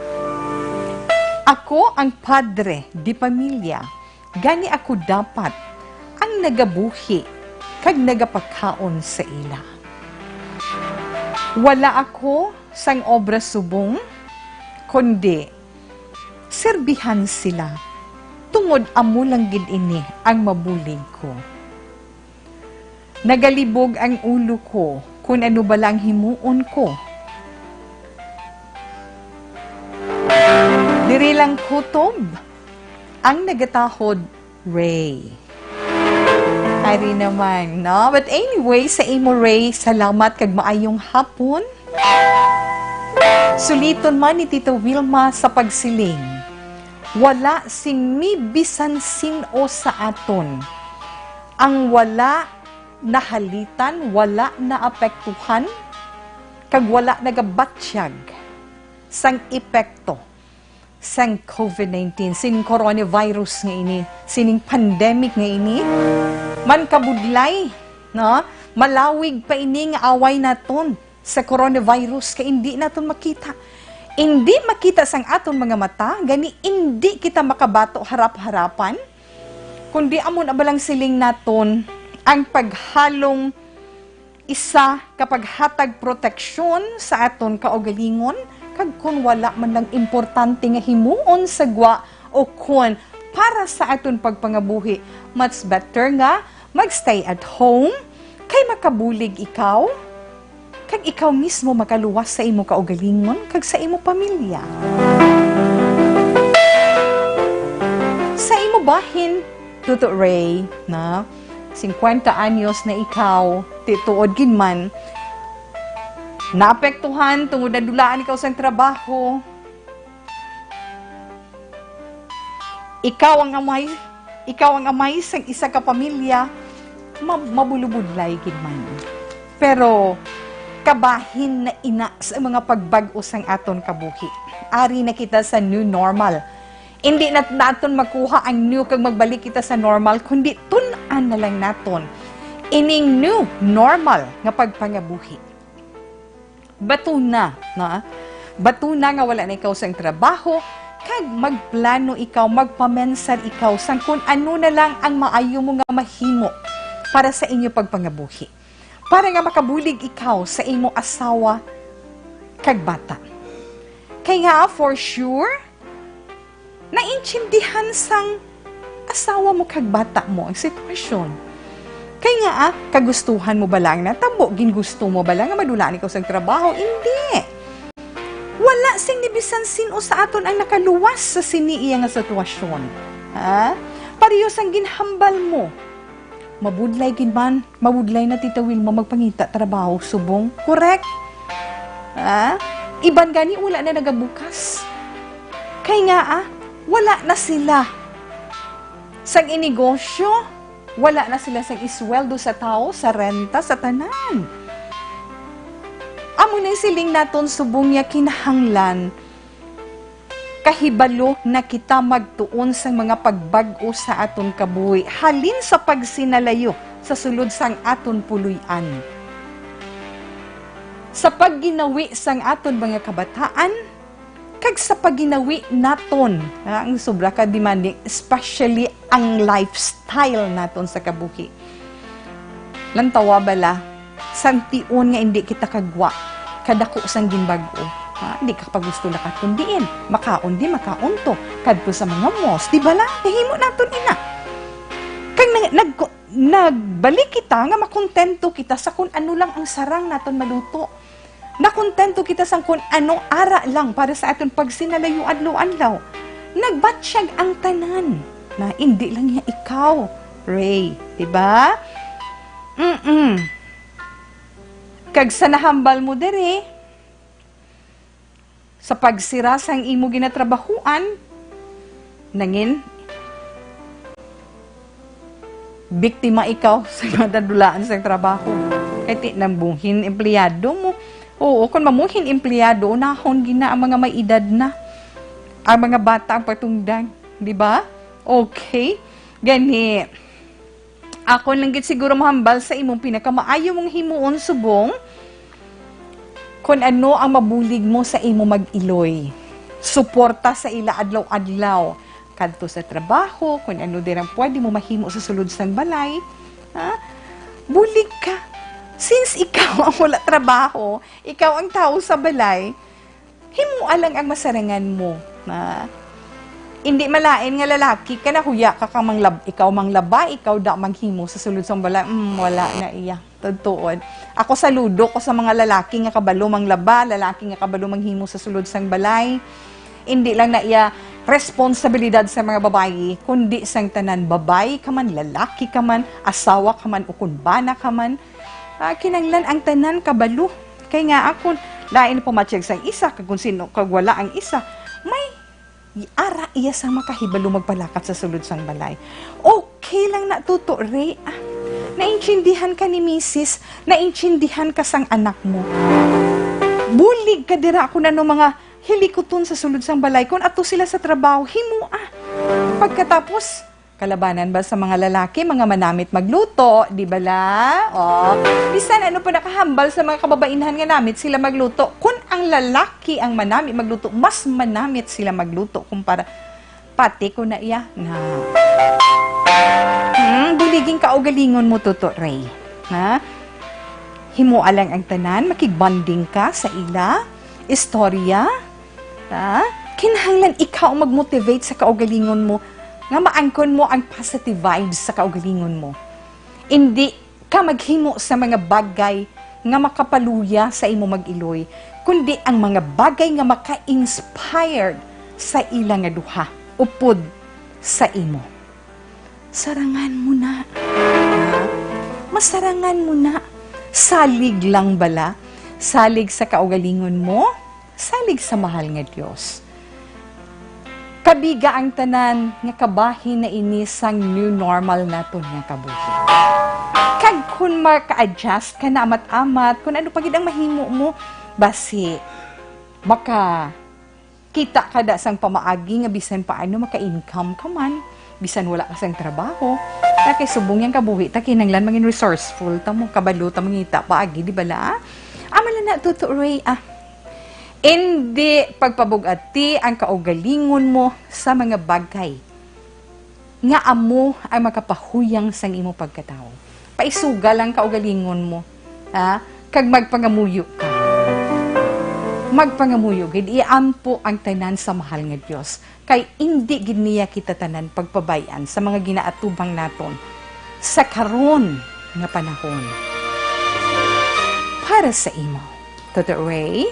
Ako ang padre de pamilya, gani ako dapat ang nagabuhi kag nagapakaon sa ila. Wala ako sang obra subong, kundi serbihan sila, tungod amo lang gid ini ang mabulig ko. Nagalibog ang ulo ko kon ano bala ang himuon ko. Diri lang kutob ang nagatahod, Ray. Ari naman, no? But anyway, sa imo, Ray, salamat kag maayong hapon. Suliton man ni Tita Wilma sa pagsiling, wala sing may bisan sin-o sa aton ang wala nahalitan, wala naapektuhan, kag wala nagabatyag sang epekto sang COVID nineteen, sining coronavirus nga ini, sining pandemic nga ini. Man kabudlay, no? Malawig pa ini nga away naton sa coronavirus kay indi naton makita. Indi makita sang aton mga mata, gani indi kita makabato harap-harapan, kundi amo na balang siling naton ang paghalong isa ka paghatag proteksyon sa aton kaugalingon, kag kon wala man lang importante nga himuon sa gwa o kon para sa aton pagpangabuhi, much better nga mag-stay at home, kay makabulig ikaw, kag ikaw mismo makaluwas sa imo kaugalingon kag sa imo pamilya. Sa imo bahin, Tuto Ray, na singkwenta anyos na ikaw, ti-, tuod gid man, naapektuhan tungod nadulaan ikaw sang trabaho. Ikaw ang amay, ikaw ang amay sang isa ka pamilya, ma-, mabulubudlay gid man. Pero kabahin na ina sa mga pagbag-o sang aton kabuhi. Ari na kita sa new normal. Indi na naton makuha ang new kag magbalik kita sa normal, kundi tun-an na lang naton ining new normal nga pagpangabuhi. Batuna, no? Batuna nga wala na ikaw sang trabaho, kag magplano ikaw, magpamensar ikaw sang kun ano na lang ang maayo mo nga mahimo para sa inyo pagpangabuhi, para nga makabulig ikaw sa imo asawa kag bata. Kay nga, for sure, naintindihan sang asawa mo kag bata mo ang sitwasyon. Kay nga, ah, kagustuhan mo bala ang natabo, gingusto mo bala nga madulaan ikaw sang trabaho? Indi. Wala Sing ni bisan sin-o sa aton ang nakaluwas sa sini iya nga sitwasyon. Ha? Pareho sang ginhambal mo. Mabudlay gid man, mabudlay na, Tita Wilma, magpangita trabaho subong. Correct? Ha? Iban gani wala na nagabukas. Kay nga, ah, wala na sila sang inegosyo, wala na sila sang isweldo sa tawo, sa renta, sa tanan. Amo na siling naton subong niya kinahanglan kahibalo na kita magtuon sang mga pagbag-o sa aton kabuhi, halin sa pagsinalayo sa sulod sang aton puloy-an. Sa pagginawi sang aton mga kabataan, kag sa pagginawi naton, ha, ang sobra ka demanding, especially ang lifestyle naton sa kabuhi. Lantawa bala, sang tion nga indi kita kagwa, kadako sang ginbag-o. Ha? Indi ka pa gusto lakaton diin. Makaon di, makaon to. Kadto sa mga malls, di bala? Nahimo naton ina. Kag nag, nag, nagbalik kita nga makontento kita sa kun ano lang ang sarang naton maluto. Nakontento kita sang kun ano ara lang para sa aton pagsinalayo adlaw-adlaw. Nagbatyag ang tanan. Na, indi lang niya ikaw, Ray. Di ba? Mm-mm. Kag sa nahambal mo diri, sa pagsira sang imo ginatrabahuan, nangin biktima ikaw sa madadulaan sang trabaho. Kay ti nang buhin empleyado mo. Oo, kung mamuhin empleyado, unahon gina ang mga may edad na. Ang mga bata ang patungdan, di ba? Okay. Gani, ako lang gid siguro mahambal sa imong pinakamaayo mong himuon subong kun ano ang mabulig mo sa imo mag-iloy. Suporta sa ila adlaw-adlaw. Kadto sa trabaho, kun ano dirang pwede mo mahimo sa sulod sang balay. Ha? Bulig ka. Since ikaw ang wala trabaho, ikaw ang tawo sa balay, himoa lang ang masarangan mo. Ha? Hindi malain nga lalaki ka, nahuya ka kang manglab-, ikaw manglaba, ikaw da manghimo sa sulod sang balay. Mm, wala na iya. Tagtuon. Ako, saludo ko sa mga lalaki nga kabalo manglaba, lalaki nga kabalo manghimo sa sulod sang balay. Indi lang na iya responsibilidad sa mga babayi, kundi sang tanan, babayi ka man, lalaki ka man, asawa ka man, ukon bana ka man. Ah, kinahanglan ang tanan kabalo. Kay nga ako, lain pamatyag sang isa, kag kung sino, kag wala ang isa, may ara iya sang makahibalo magpalakat sa sulod sang balay. Okay lang na, Toto Ray, ah. Naintindihan ka ni misis, naintindihan ka sang anak mo. Bulig ka dira kung ano mga hilikuton sa sulod sang balay. Kung ato sila sa trabaho, himo, ah. Pagkatapos, kalabanan ba sa mga lalaki, mga manamit magluto, di bala? O, bisan ano pa nakahambal sa mga kababainhan nga namit sila magluto. Kun ang lalaki ang manami magluto, mas manamit sila magluto kumpara pati ko na iya na. Hmm, buliging kaugalingon mo, Toto Ray. Ha? Himoa lang ang tanan, makigbonding ka sa ila, istorya, ha? Kinahanglan ikaw ang mag-motivate sa kaugalingon mo, nga maangkon mo ang positive vibes sa kaugalingon mo. Indi ka maghimo sa mga bagay nga makapaluya sa imo mag-iloy, kundi ang mga bagay nga maka-inspired sa ila nga duha upod sa imo. Sarangan mo na. Ha? Masarangan mo na. Salig lang bala. Salig sa kaugalingon mo. Salig sa mahal nga Dios. Kabiga ang tanan nga kabahin na ini sang new normal naton nga kabuhi. Kag kun maka-adjust ka na amat-amat, kun ano pa gid ang mahimo mo, basi makakita ka da sang pamaagi nga bisan paano maka-income ka man, bisan wala ka sang trabaho. Kay subong yang kabuhi ta, kinahanglan mangin resourceful ta mo, kabalo ta mangita paagi, di bala? Amo lang na, Toto Ray, ah. Indi pagpabug-ati ang kaugalingon mo sa mga bagay nga amo ang makapahuyang sang imo pagkatawo. Paisugal ang kaugalingon mo, ha? Kag magpangamuyo ka. Magpangamuyo gid, iampo ang tanan sa mahal nga Dios. Kay indi gid niya kita tanan pagpabay-an sa mga ginaatubang naton sa karon nga panahon. Para sa imo, Toto Ray.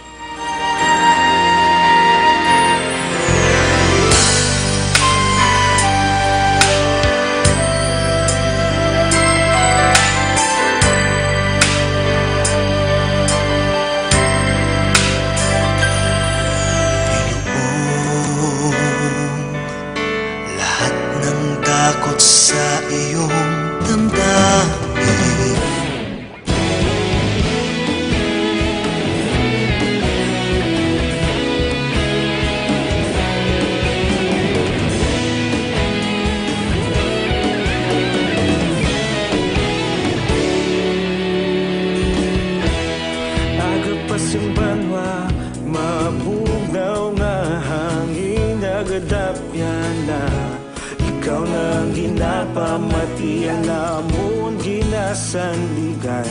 sandigan.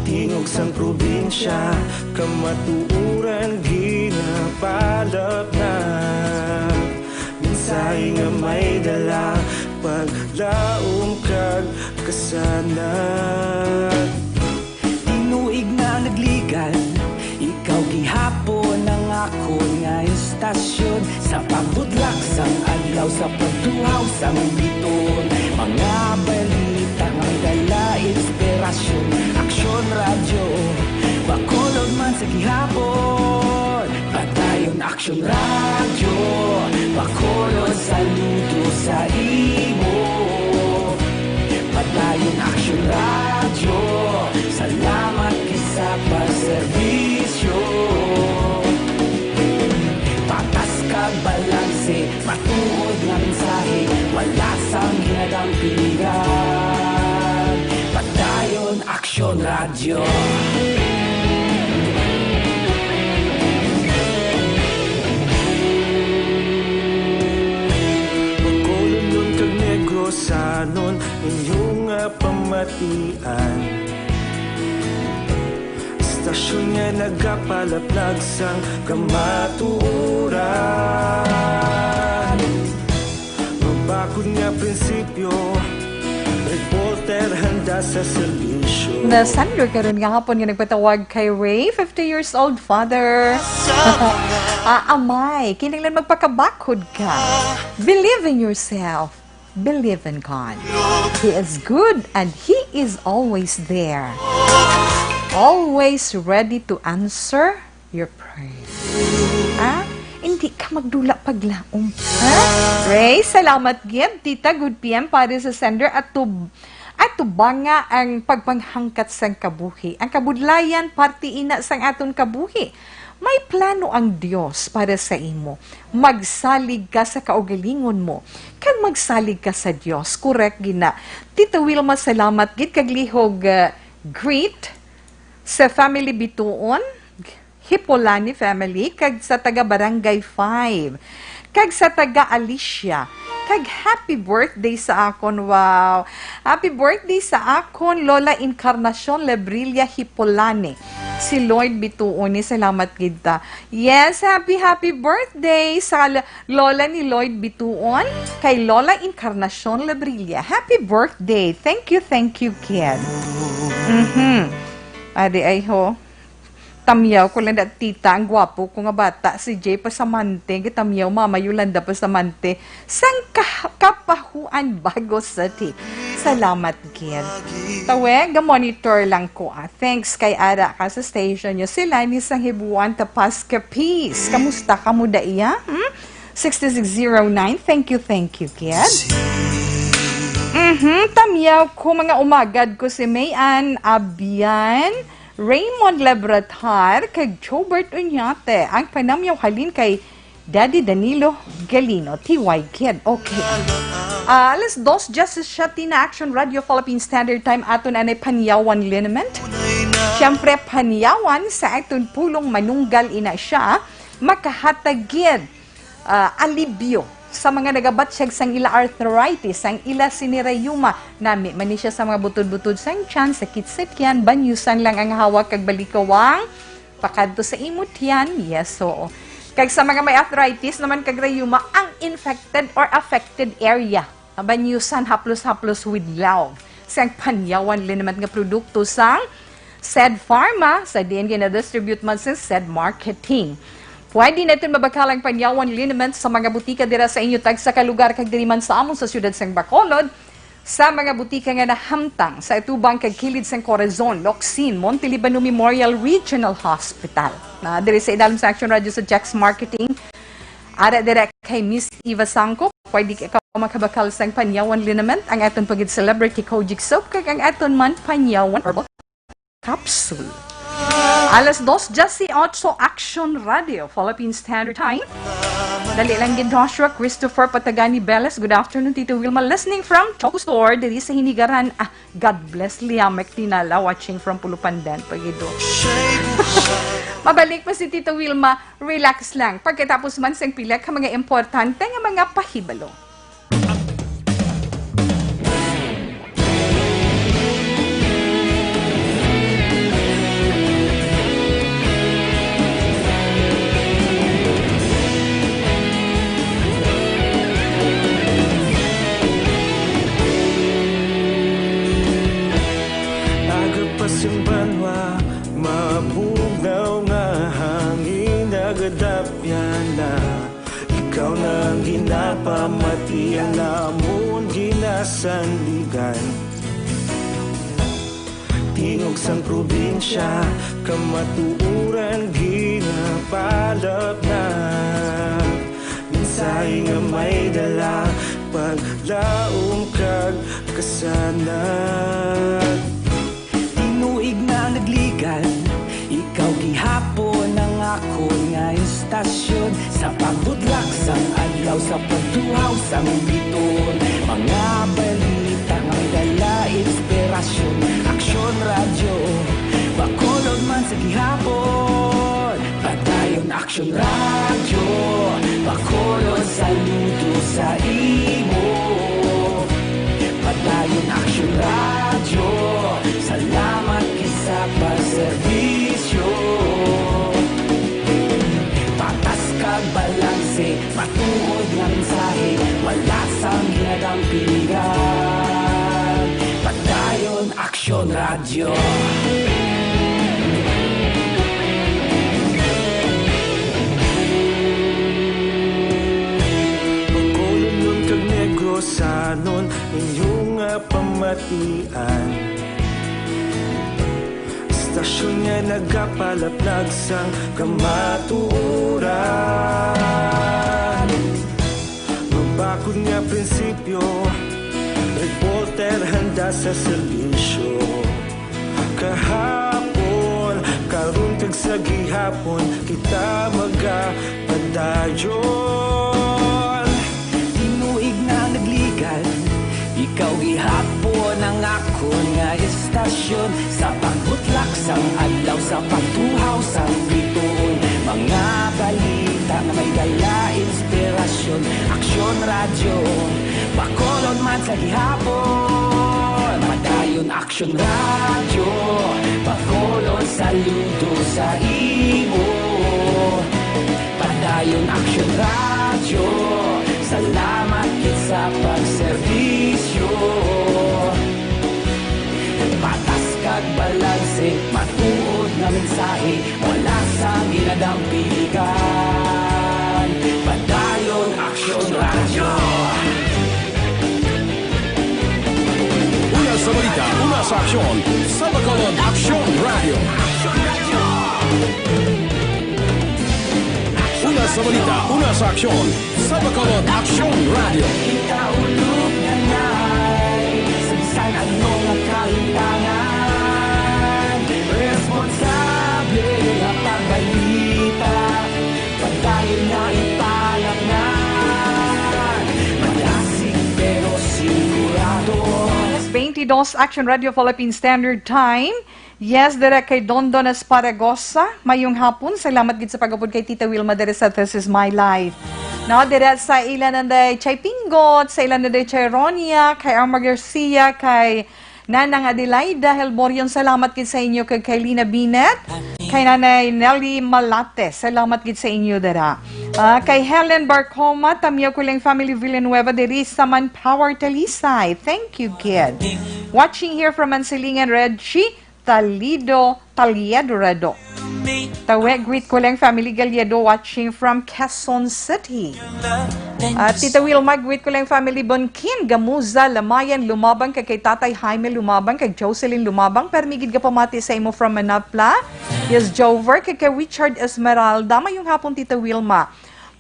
Tingog sang probinsya, kamatuoran ginapalap na. Mensahe nga may dala, paglaom kag kasanag. Tinuig na nagligan, ikaw gihapon ang akon nga istasyon. Sa pagbudlak sang adlaw, sa pagtuhaw sang biton, mga balita nga dala inspirasyon. Aksyon Radyo, Bacolod man sa gihapon. Padayon Aksyon Radyo, Bacolod, saludo sa imo. Padayon Aksyon Radyo, salamat kisa pa serbisyo. Patas kag balanse, matuod nga mensahe, wala sang ginadampingan. Padayon Aksyon Radyo. Bacolodnon kag Negrosanon, inyo nga pamatian. Istasyon nga nagapalaplag sang kamatuoran. Mabakod nga prinsipyo, reporter handa sa serbisyo. Na Sandro karon nga hapon nga nagpatawag kay Ray, fifty years old father. Ah, amay, kinahanglan magpakabakod ka. Believe in yourself. Believe in God. He is good and He is always there. Always ready to answer your prayer. Ah, hindi ka magdula paglaom. Ha? Ray, salamat gid, Tita. Good P M para sa sender at tub-, at tubanga ang pagpanghangkat sang kabuhi. Ang kabudlayan, parte ina sang aton kabuhi. May plano ang Dios para sa imo. Magsalig ka sa kaugalingon mo, kag magsalig ka sa Dios. Correct gina. Tita Wilma, salamat gid kag lihog, uh, greet sa family Bituon, Hipolani family, kag sa taga Barangay five, kag sa taga Alicia, kag happy birthday sa akon. Wow! Happy birthday sa akon, Lola Encarnacion Lebrilla Hipolani. Si Lloyd Bituon ni, salamat gid ta. Yes, happy, happy birthday sa l-, Lola ni Lloyd Bituon, kay Lola Encarnacion Lebrilla. Happy birthday. Thank you, thank you, kid. Mhm. Adi ay ho. Tamyaw ko lang na, tita, ang gwapo ko nga bata, si Jay Pasamante, gitamyaw, Mama Yolanda Pasamante, sang Kah-, Kapahuan, Bago City. Salamat gid. Tawe, ga-monitor lang ko, ah. Thanks kay ara ka sa station nyo. Sila ni sang Hibuan, Tapas, Capiz. Kamusta ka mo, daiya? Hmm? Six six zero nine. Thank you, thank you, kid. Mhm, tamyaw ko, mga umagad ko si Mayan Abian, Raymond Lebratar, kag Jobert Uñate. Ang panamyaw halin kay Daddy Danilo Galino, T Y Kid. Okay. Ah, alas dos diyesisiete na, Action Radio Philippine Standard Time, aton anay Panyawan Liniment. Siyempre, Panyawan sa aton pulong manunggal ina siya, makahatag gid, ah, alibyo sa mga nagabatsyag sang ila arthritis, sang ila sine rayuma. Nami man ni siya sa mga butod-butod sang tiyan, sakit sa tiyan, banyusan lang ang hawak kag balikawang pakadto sa imo tiyan. Yes, oo. Kag sa mga may arthritis naman kag rayuma, ang infected or affected area, banyusan, haplos-haplos with love. Sang Panyawan Liniment nga produkto sang Said Pharma, sa diin ginadistribute man sa Said Marketing. Pwede natin mabakal ang Panyawan Liniment sa mga butika dira sa inyo tagsa ka lugar, kag diri man sa amon sa siyudad sang Bacolod, sa mga butika nga nahamtang sa atubang kag kilid sang Corazon, Locsin, Monte Libano Memorial Regional Hospital. Na diri sa idalom sa Action Radio sa Jax Marketing, ara dira kay Miss Eva Sangco, pwede ka makabakal sang Panyawan Liniment, ang aton pagid Celebrity Kojic Soap, kag ang aton man Panyawan Herbal Capsule. Alas dos diyesisiete, Action Radio, Philippine Standard Time. Dali lang gid, Joshua Christopher Patagani Beles. Good afternoon, Tito Wilma. Listening from Choco Store, diri sa Hinigaran. Ah, God bless, Liamek Tinala, watching from Pulupandan, Pagido. Mabalik pa si Tito Wilma, relax lang. Pagkatapos man sang pila ka mga importante nga mga pahibalo. Lamon ginasandigan, tingog sang probinsya, kamatuoran ginapalapnag. Mensahe nga may dala, paglaom kag kasanag. Tinuig na nagligan, ikaw gihapon ang akon nga istasyon. Sa pagbutlak sang adlaw, sa pagtuhaw sang bituon, mga balita nga may dala inspirasyon. Aksyon Radyo, Bacolod man sa gihapon. Padayon Aksyon Radyo, Bacolod, saludo sa imo. Padayon Aksyon Radyo, salamat gid sa pagserbisyo. Patas kag balanse, matuod nga mensahe, wala sang ginadampigan. Padayon Aksyon Radyo. Bacolodnon kag Negrosanon, inyo nga pamatian. Istasyon nga nagapalaplag sang kamatuoran. Mabakod nga prinsipyo, reporter handa sa serbisyo. Kahapon, karon kag sa gihapon, kita magapadayon. Tinuig na nagligan, ikaw gihapon ang akon nga istasyon. Sa pagbutlak sang adlaw, sa pagtuhaw sang bituon, mga balita nga may dala inspirasyon. Aksyon Radyo, Bacolod man sa gihapon. Padayon Aksyon Radyo, Bacolod, saludo sa imo. Padayon Aksyon Radyo, salamat gid sa pagserbisyo. Patas kag balanse, matuod nga mensahe, wala sang ginadampigan. Padayon Aksyon Radyo. Una sa balita, una sa aksyon, sa Bacolod Aksyon Radyo. Una sa balita, una sa aksyon, sa Bacolod Aksyon Radyo. Kita ulog na nay, sa bisan ano nga kalintangan, responsable nga pagbalita, padayon na ipalapnan, madasig pero sigurado. Alas twenty-dos, Aksyon Radyo Philippine Standard Time. Yes, dira kay Dondon Esparagosa. Mayong hapon. Salamat gid sa pag-upod kay Tita Wilma diri sa This Is My Life. No, dira sa ila nanday Chay Pinggot, sa ila nanday Chay Ronia, kay Arma Garcia, kay Nanang Adelaida Helborion. Salamat gid sa inyo, kay, kay Lina Binet, kay Nanay Nelly Malate. Salamat gid sa inyo dira. Ah, kay Helen Barcoma, Tamio Kuling Family Villanueva diri sa Manpower, Talisay. Thank you, kid. Watching here from Mansilingan, Reggie Talido, Taliedo Redo. Tawe, greet ko lang family Galiedo watching from Quezon City. At Tita Wilma, greet ko lang family Bonkin, Gamuza, Lamayan, Lumabang, kay, kay Tatay Jaime Lumabang, kay Jocelyn Lumabang. Permi gid ka pamati sa imo from Manapla. Yes, Jover, kay, kay Richard Esmeralda. Mayong hapon, Tita Wilma.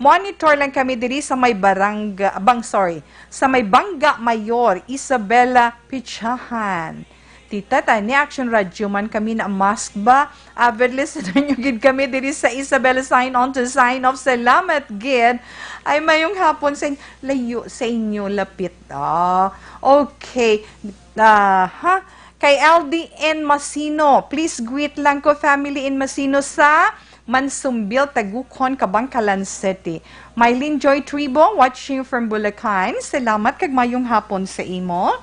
Monitor lang kami diri sa may barangay, bang, sorry, sa may Bangga Mayor, Isabela Pichahan. Tita, tani Action Radio man kami na mask ba? Avid listener nyo gid kami diri sa Isabela. Sign on to sign off. Salamat gid. Ay, mayong hapon sa in-, layo sa inyo, lapit. Ah, okay. Ah, ha? Kay L D N Masino, please greet lang ko family in Masino sa Mansumbil, Tagucon, Kabankalan City. Mylene Joy Tribo, watching from Bulacan. Salamat kag mayong hapon sa imo.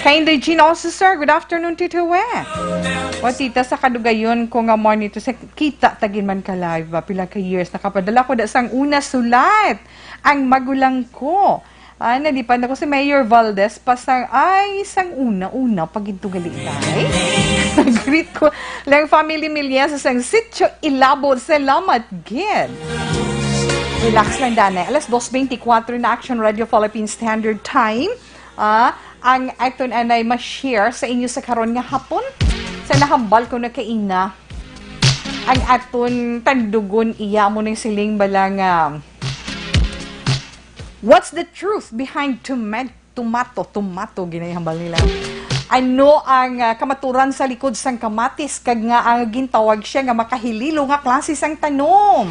Kay Inday Jean also, sir. Good afternoon, Tito We. O, tita, sa kadugayon ko nga morning to, sa kita tagin man ka live ba? Pila ka years nakapadala ko da sang una sulat ang magulang ko. Ah, nalipad ako si Mayor Valdez pa sang, ay, sang una-una, pag ito gali, day. Greet ko lang family Miliesa sang Sitio Ilabo. Salamat gid. Relax lang, Danay. Alas dos beintikwatro na, Action Radio Philippine Standard Time. Ah, ang aton anay ma-share sa inyo sa karon nga hapon. Sa nahambal ko na kaina, ang aton tandugon iya mo ning siling bala nga, what's the truth behind tomato? Tomato, tomato, ginay hambal nila. Ano ang, ah, kamaturan sa likod sang kamatis, kag nga ang gintawag siya nga makahililo nga klase sang tanom?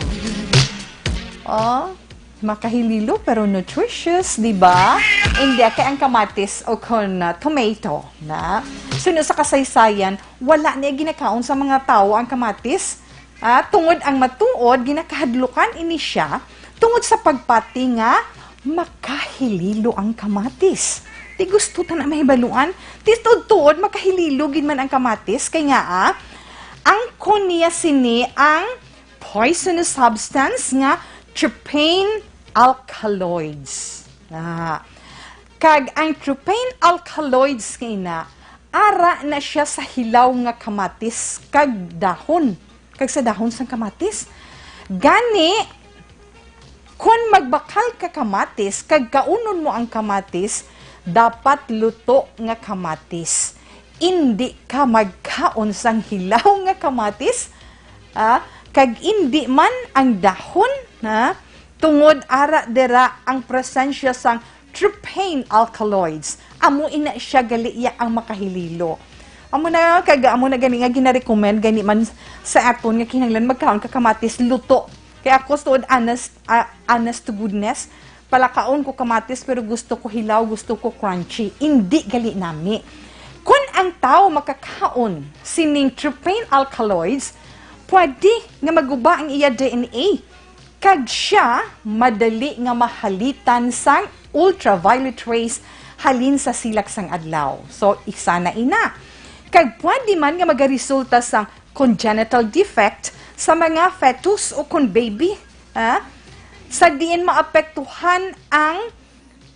Oh, makahililo pero nutritious, di ba? Hindi, kay ang kamatis o kon, ah, tomato, na suno sa kasaysayan, wala niya ginakaon sa mga tawo ang kamatis. Ah, tungod ang matuod, ginakahadlukan ini siya tungod sa pagpati nga makahililo ang kamatis. Ti gusto ta na mahibaluan, ti tuod-tuod makahililo gid man ang kamatis, kay nga, ah, angkon niya sini ang poisonous substance nga terpene alkaloids. Ah, kag ang terpene alkaloids nga ina, ara na siya sa hilaw nga kamatis kag dahon, kag sa dahon sang kamatis. Gani, kon magbakal ka kamatis kag kaunon mo ang kamatis, dapat luto nga kamatis. Indi ka magkaon sang hilaw nga kamatis, ah, kag indi man ang dahon, ha? Tungod ara dira ang presensya sang terpene alkaloids. Amo ina siya gali iya ang makahililo. Amo na kag amo na gani nga ginarecommend gani man sa aton nga kinahanglan magkaon ka kamatis luto. Kay ako, tuod, honest, ah, honest to goodness, palakaon ko kamatis pero gusto ko hilaw, gusto ko crunchy. Indi gali nami. Kon ang tawo makakaon sining terpene alkaloids, pwede nga maguba ang iya D N A. Kag siya madali nga mahalitan sang ultraviolet rays halin sa silak sang adlaw. So, isa na ina. Kag pwede man nga magaresulta sang congenital defect sa mga fetus o kon baby, ha? Sa diin maapektuhan ang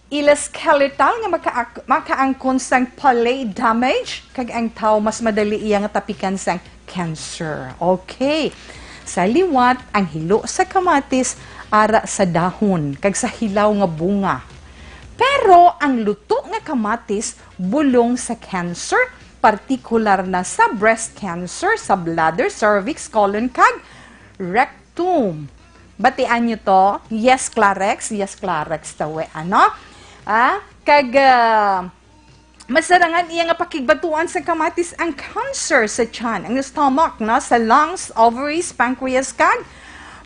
ila skeletal nga makaak-, makaangkon sang palate damage, kag ang tawo mas madali iya nga tapikan sang cancer. Okay. Sa liwat, ang hilo sa kamatis ara sa dahon kag sa hilaw nga bunga. Pero ang luto nga kamatis bulong sa cancer, partikular na sa breast cancer, sa bladder, cervix, colon, kag rectum. Batian nyo to? Yes, Clarex. Yes, Clarex, tawi, ano? Ah, kag, ah, masarangan iya nga pakigbatuan sa kamatis ang cancer sa tiyan, ang stomach, na sa lungs, ovaries, pancreas, kag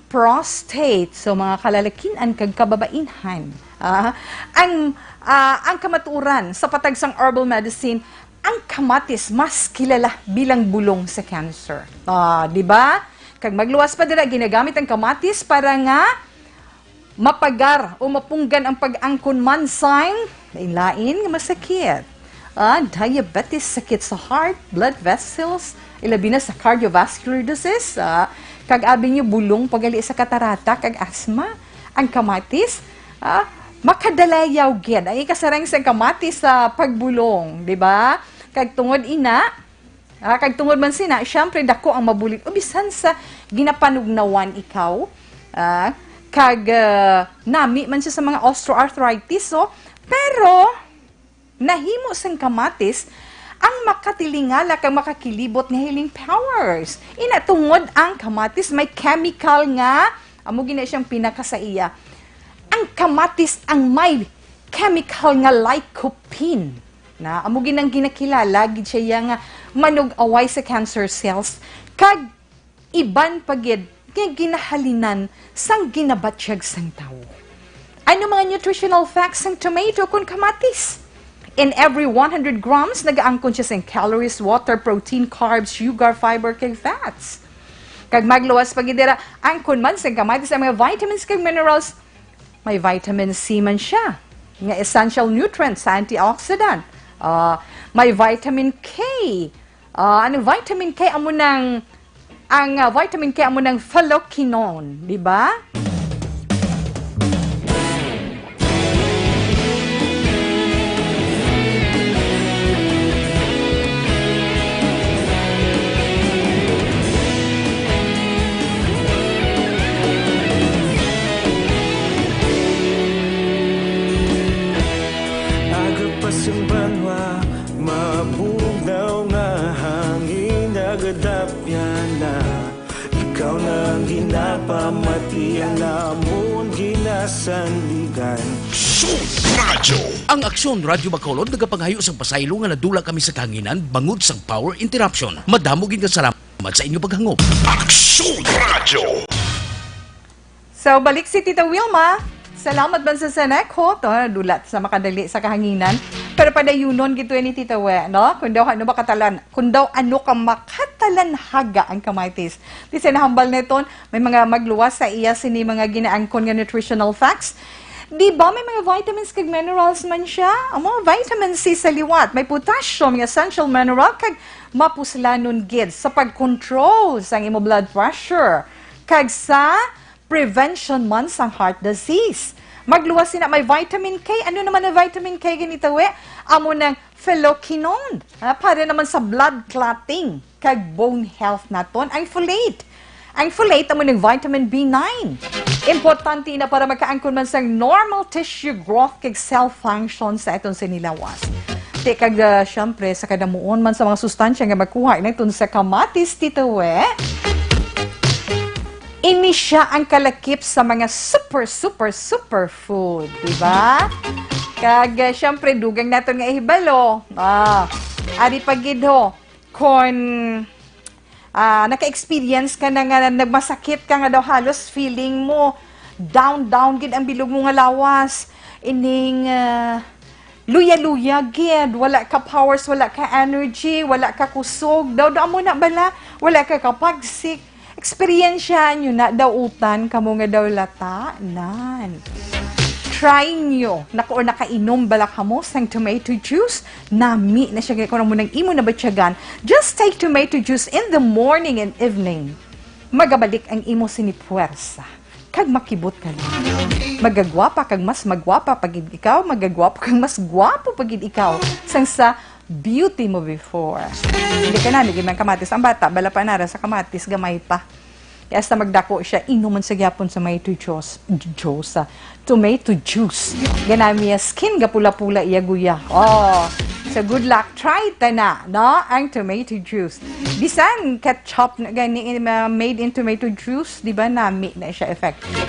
prostate. So, mga kalalakin-an kag kababainhan, ah, ang, ah, ang kamatuoran sa patag sang herbal medicine, ang kamatis mas kilala bilang bulong sa cancer. Ah, di ba? Kag magluwas pa dira, ginagamit ang kamatis para nga mapagar o mapunggan ang pag-angkon man sang lain-lain nga masakit. Ah, diabetes, sakit sa heart, blood vessels, ilabi na sa cardiovascular disease, ah, kag abi nyo bulong pa gali sa katarata kag asthma. Ang kamatis, ah, makadalayaw gid ang ikasarang sang kamatis sa pagbulong, di ba? Kag tungod ina, Ah, kag tungod man sina, siyempre, dako ang mabulig. O bisan sa ginapanugnawan ikaw, ah, kag, ah, nami man siya sa mga osteoarthritis, so, pero nahimo sang kamatis ang makatilingala kag makakilibot nga healing powers. Ina, tungod ang kamatis may chemical nga, amo gina siyang pinaka sa iya. Ang kamatis ang may chemical nga lycopene. Na, amo ginang ginakilala gid siya iya nga manug-away sa cancer cells, kag iban pa gid nga ginahalinan sang ginabatyag sang tawo. Ano mga nutritional facts sang tomato kon kamatis? In every one hundred grams, nagaangkon siya sing calories, water, protein, carbs, sugar, fiber, kag fats. Kag magluwas pa gid dira, angkon man sang kamatis ang mga vitamins kag minerals. May vitamin C man siya, nga essential nutrient sa antioxidant. Ah, may vitamin K. Ah, ang vitamin K amo nang, ang, ah, vitamin K amo nang phalloquinone, di ba? Sa banwa, mabugnaw nga hangin nagadapya na. Ikaw na ang ginapamati, ang amon ginasandigan. Aksyon Radyo. Ang Aksyon Radyo Bacolod nagapangayo sang pasaylo nga nadula kami sa kahanginan bangod sang power interruption. Madamo gid nga salamat sa inyo paghangop. Aksyon Radyo. So, balik si Tita Wilma. Salamat man sa Seneco. To, dulat sa makadali sa kahanginan. Pero padayunon gito ni Tita We, no? Kung daw ano makatalan, kung daw ano ka makatalanhaga ang kamatis. Di sa nahambal na iton, may mga magluwas sa iya sini mga ginaangkon nga nutritional facts. Di ba may mga vitamins kag minerals man siya? Ang mga vitamin C sa liwat, may potassium, nga essential mineral, kag mapuslanon gid sa pag-control sang imo blood pressure kag sa prevention man sang heart disease. Magluwas sina may vitamin K. Ano naman ang vitamin K, ganito, we? Amo nang pheloquinone. Ah, para naman sa blood clotting kag bone health naton. Ang folate. Ang folate amo ning vitamin B nine. Importante na para makaangkon man sang normal tissue growth kag cell function sa aton sini lawas. Ti kag, ah, syempre, sa kadamuon man sa mga sustansya nga makuha naton sa kamatis, Tita We, ini siya ang kalakip sa mga super, super, super food, di ba? Kag, ah, syempre, dugang naton nga ihibalo. Ah, ari pa gid ho, kon, ah, naka-experience ka na nga nagmasakit ka nga daw halos feeling mo down, down gid ang bilog mo nga lawas. Ining, ah, luya-luya gid, wala ka powers, wala ka energy, wala ka kusog. Daw, daw mo na bala, wala ka kapagsik. Eksperyensyahan nyo na daw utan kamo nga daw lata nan. Try nyo. Nako, nakainom bala kamo sang tomato juice? Nami na siya kay kung amo nang imo nabatyagan. Just take tomato juice in the morning and evening. Magabalik ang imo sini puwersa. Kag makibot ka lang. Magagwapa kag mas magwapa pa gid ikaw, magagwapo kag mas gwapo pa gid ikaw sang sa beauty mo before. Hindi ka na, hindi man kamatis ang bata, bala pa nara sa kamatis, gamay pa. Kaya hasta magdako siya, inuman sa gyapon sa may juice, juice, ah, tomato juice. Ganami ya skin, gapula-pula iya guya. Oh, so good luck. Try ta na, no? Ang tomato juice. Bisan ketchup na gani, eh, ma-, made in tomato juice, di ba, nami na siya effective.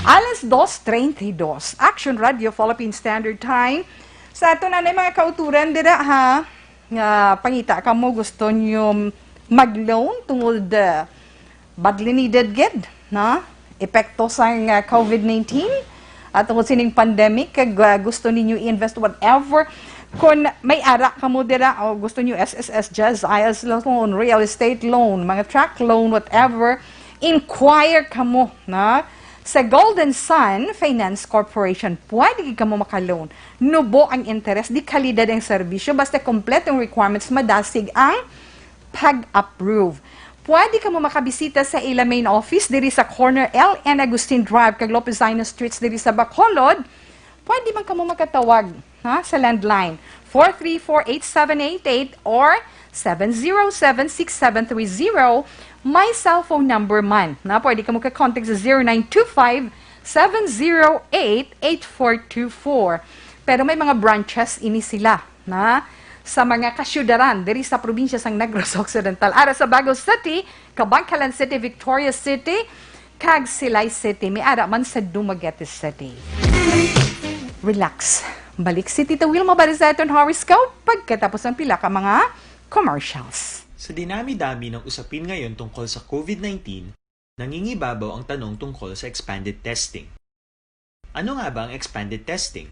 Alas dos treinta y dos, Action Radio Philippine Standard Time. Sa ato na mga kauturan dira, ha, nga pangita kamo, gusto nyo mag-loan tungod, uh, badly needed gid, no? Epekto sang, uh, covid nineteen at tungod sining pandemic, kag, uh, gusto ninyo i-invest whatever. Kung may ara kamo dira, o gusto nyo S S S, Jazz, I L S loan, real estate loan, mga truck loan, whatever, inquire kamo, no? Sa Golden Sun Finance Corporation, pwede gid kamo maka-loan. Nubo ang interes, di kalidad ang serbisyo, basta kompleto ang requirements, madasig ang pag-approve. Pwede kamo makabisita sa ila main office diri sa corner L N Agustin Drive kag Lopez Ino Streets diri sa Bacolod. Pwede man kamo makatawag, ha, sa landline four three four eight seven eight eight or seven zero seven six seven three zero. May cellphone number man, na pwede kamo ka-contact sa zero nine two five, seven zero eight, eight four two four. Pero may mga branches ini sila na sa mga kasyudaran diri sa probinsya sang Negros Occidental. Ara sa Bago City, Kabankalan City, Victoria City, kag Silay City. May ara man sa Dumaguete City. Relax. Balik si Tita Wilma para sa aton horoscope pagkatapos ang pila ka mga commercials. Sa dinami-dami ng usapin ngayon tungkol sa covid nineteen, nangingibabaw ang tanong tungkol sa expanded testing. Ano nga ba ang expanded testing?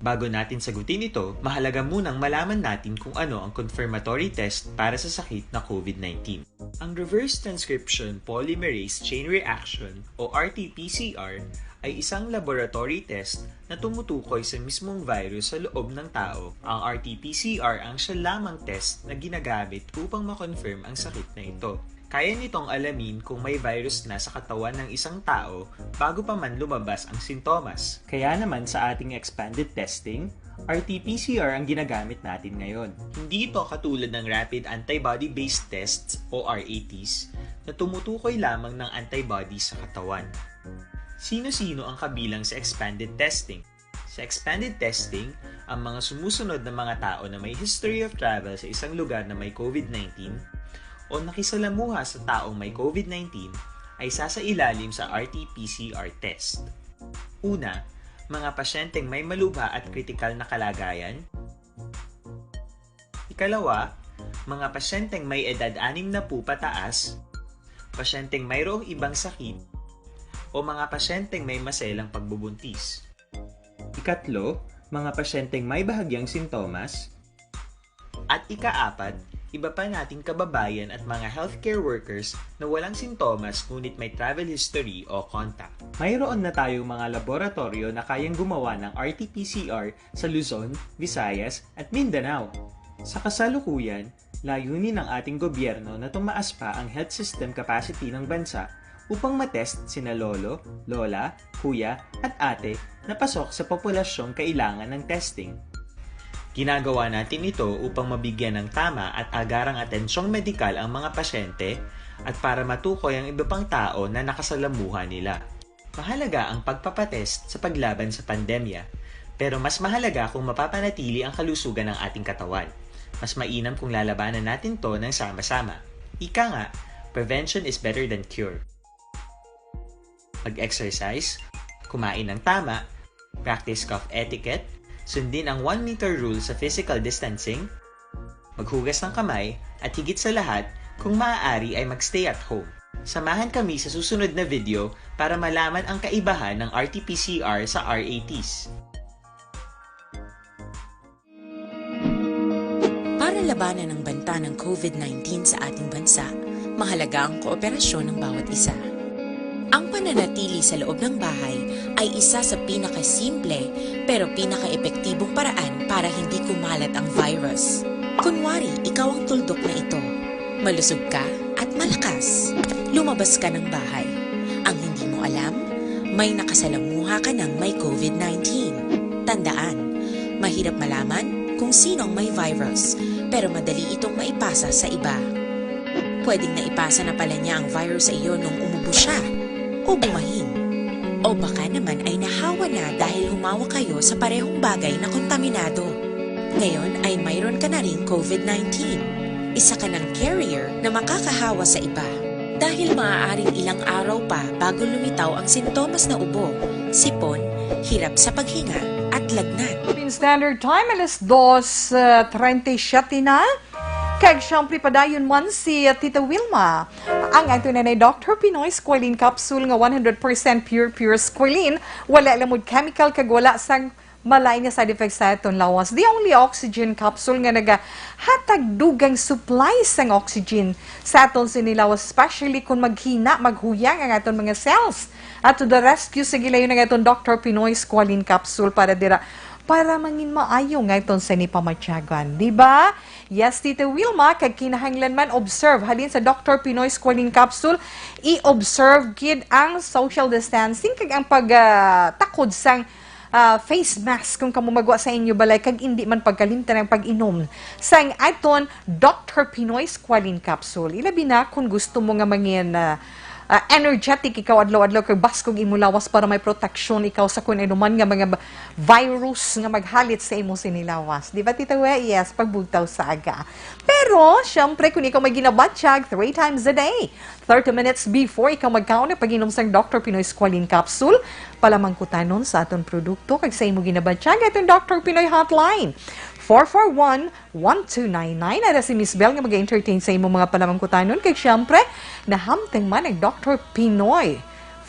Bago natin sagutin ito, mahalaga munang malaman natin kung ano ang confirmatory test para sa sakit na covid nineteen. Ang reverse transcription polymerase chain reaction o R T P C R ay isang laboratory test na tumutukoy sa mismong virus sa loob ng tao. Ang R T P C R ang siya lamang test na ginagamit upang ma-confirm ang sakit na ito. Kaya nitong alamin kung may virus na sa katawan ng isang tao bago pa man lumabas ang sintomas. Kaya naman sa ating expanded testing, R T P C R ang ginagamit natin ngayon. Hindi ito katulad ng rapid antibody-based tests o R A Ts na tumutukoy lamang ng antibodies sa katawan. Sino-sino ang kabilang sa expanded testing? Sa expanded testing, ang mga sumusunod na mga tao na may history of travel sa isang lugar na may COVID nineteen o nakisalamuha sa taong may COVID nineteen ay sasailalim sa R T P C R test. Una, mga pasyenteng may malubha at kritikal na kalagayan. Ikalawa, mga pasyenteng may edad anim na putaas, pasyenteng mayroong ibang sakit, o mga pasyenteng may maselang pagbubuntis. Ikatlo, mga pasyenteng may bahagyang sintomas. At ikaapat, iba pa nating kababayan at mga healthcare workers na walang sintomas ngunit may travel history o contact. Mayroon na tayong mga laboratoryo na kayang gumawa ng R T P C R sa Luzon, Visayas, at Mindanao. Sa kasalukuyan, layunin ng ating gobyerno na tumaas pa ang health system capacity ng bansa upang matest sina lolo, lola, kuya, at ate na pasok sa populasyong kailangan ng testing. Ginagawa natin ito upang mabigyan ng tama at agarang atensyong medikal ang mga pasyente at para matukoy ang iba pang tao na nakasalamuha nila. Mahalaga ang pagpapatest sa paglaban sa pandemya, pero mas mahalaga kung mapapanatili ang kalusugan ng ating katawan. Mas mainam kung lalabanan natin to ng sama-sama. Ika nga, prevention is better than cure. Mag-exercise, kumain ng tama, practice cough etiquette, sundin ang one meter rule sa physical distancing, maghugas ng kamay, at higit sa lahat, kung maaari ay magstay at home. Samahan kami sa susunod na video para malaman ang kaibahan ng R T P C R sa R A Ts. Para labanan ang banta ng COVID nineteen sa ating bansa, mahalaga ang kooperasyon ng bawat isa. Ang pananatili sa loob ng bahay ay isa sa pinakasimple pero pinakaepektibong paraan para hindi kumalat ang virus. Kunwari, ikaw ang tuldok na ito. Malusog ka at malakas. Lumabas ka ng bahay. Ang hindi mo alam, may nakasalamuha ka ng may COVID nineteen. Tandaan, mahirap malaman kung sino ang may virus, pero madali itong maipasa sa iba. Pwedeng naipasa na pala niya ang virus sa iyo nung umubo siya o bumahin. O baka naman ay nahawa na dahil humawa kayo sa parehong bagay na kontaminado. Ngayon ay mayroon ka na ring COVID nineteen. Isa ka ng carrier na makakahawa sa iba. Dahil maaaring ilang araw pa bago lumitaw ang sintomas na ubo, sipon, hirap sa paghinga, at lagnat. Philippine Standard Time, alas dos, ah, treinta y siete na. Kag siyempre, padayon man si, ah, Tita Wilma. Ang ato na ni Doctor Pinoy Squalene Capsule nga one hundred percent pure, pure squalene. Wala lamod chemical kag wala sang malain nga side effects sa aton lawas. The only oxygen capsule nga nagahatag dugang supply sang oxygen sa aton sini lawas, especially kung maghina, maghuyang ang aton mga cells. At to the rescue, sige layo na nga aton Doctor Pinoy Squalene Capsule para dira, para mangin maayo nga aton sini pamatyagan. Di ba? Yes, Tita Wilma, kag kinahanglan man observe. Halin sa Doctor Pinoy Squalene Capsule, i-observe gid ang social distancing kag ang pag, ah, takod sang, ah, face mask kung kamo magwa sa inyo balay kag indi man pagkalimtan ang pag-inom sang aton Doctor Pinoy Squalene Capsule. Ilabi na kung gusto mo nga mangin, ah, ah, energetic ikaw adlaw-adlaw kag baskog imo lawas para may proteksyon ikaw sa kun ano man nga mga ba-, virus nga maghalit sa imo sini lawas. Di ba, Tita We? Yes, pagbugtaw sa aga. Pero, syempre, kung ikaw may ginabatyag three times a day, thirty minutes before ikaw magkaon, ang pag-inom sang Doctor Pinoy Squalene Capsule, palamangkutanon sa aton produkto kag sa imo ginabatyag, aton Doctor Pinoy Hotline, four four one, one two nine nine. Ara si Miss Bell nga mag-entertain sa imong mga palamangkutanon. Kag siyempre, nahamtang man ang Doctor Pinoy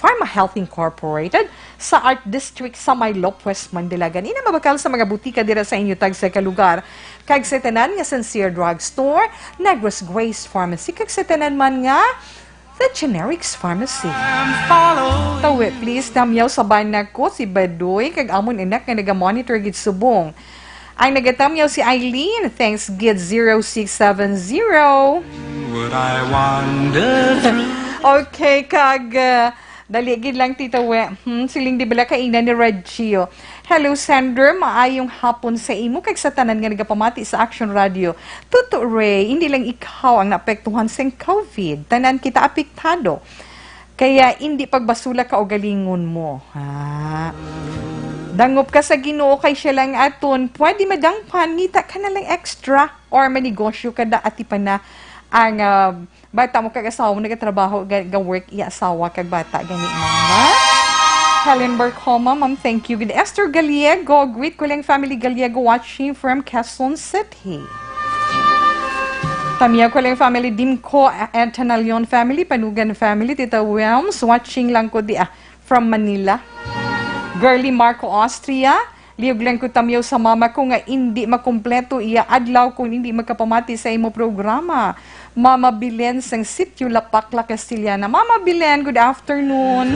Pharma Health Incorporated sa Art District sa may Lopez, Mandalagan. Ina mabakal sa mga butika dira sa inyo tagsa ka lugar. Kag sa tanan nga Sincere Drug Store, Negros Grace Pharmacy, kag sa tanan man nga The Generics Pharmacy. Tawi, please, damyaw sa bana ko si Badoy, kag amon anak nga naga-monitor gid subong. Ang nagatamyaw si Eileen, thanks gid, zero six seven zero. Would I wander through Okay, kag, uh, dali gid lang, Tita We. Hmm, siling di bala kaina ni Regio. Hello, Sandra. Maayong hapon sa imo kag sa tanan nga nagapamati sa Action Radio. Tuto, Ray, hindi lang ikaw ang naapektuhan sang COVID. Tanan kita apektado. Kaya hindi pagbasula kaugalingon mo. Ha? Dangop ka sa Ginoo kay siya lang aton pwede madangpan, ngita ka na lang extra or manegosyo ka da, ati pa na ang, ah, bata mo kag asawa mo nagatrabaho, ga-, ga-work iya asawa kag bata gani, mama. Helen Barcoma, ma'am, thank you. Good Esther Gallego, greet ko lang family Gallego watching from Quezon City. Tamiya ko lang family Dimco and Tanalion family, Panugan family, Tita Wilms, watching lang ko di ah, from Manila. Girly Marco, Austria, liog lang ko tamiyaw sa mama ko nga indi makumpleto iya adlaw kung indi magkapamati sa imo programa. Mama Bilen sang Sitio Lapakla, Castellana. Mama Bilen, good afternoon.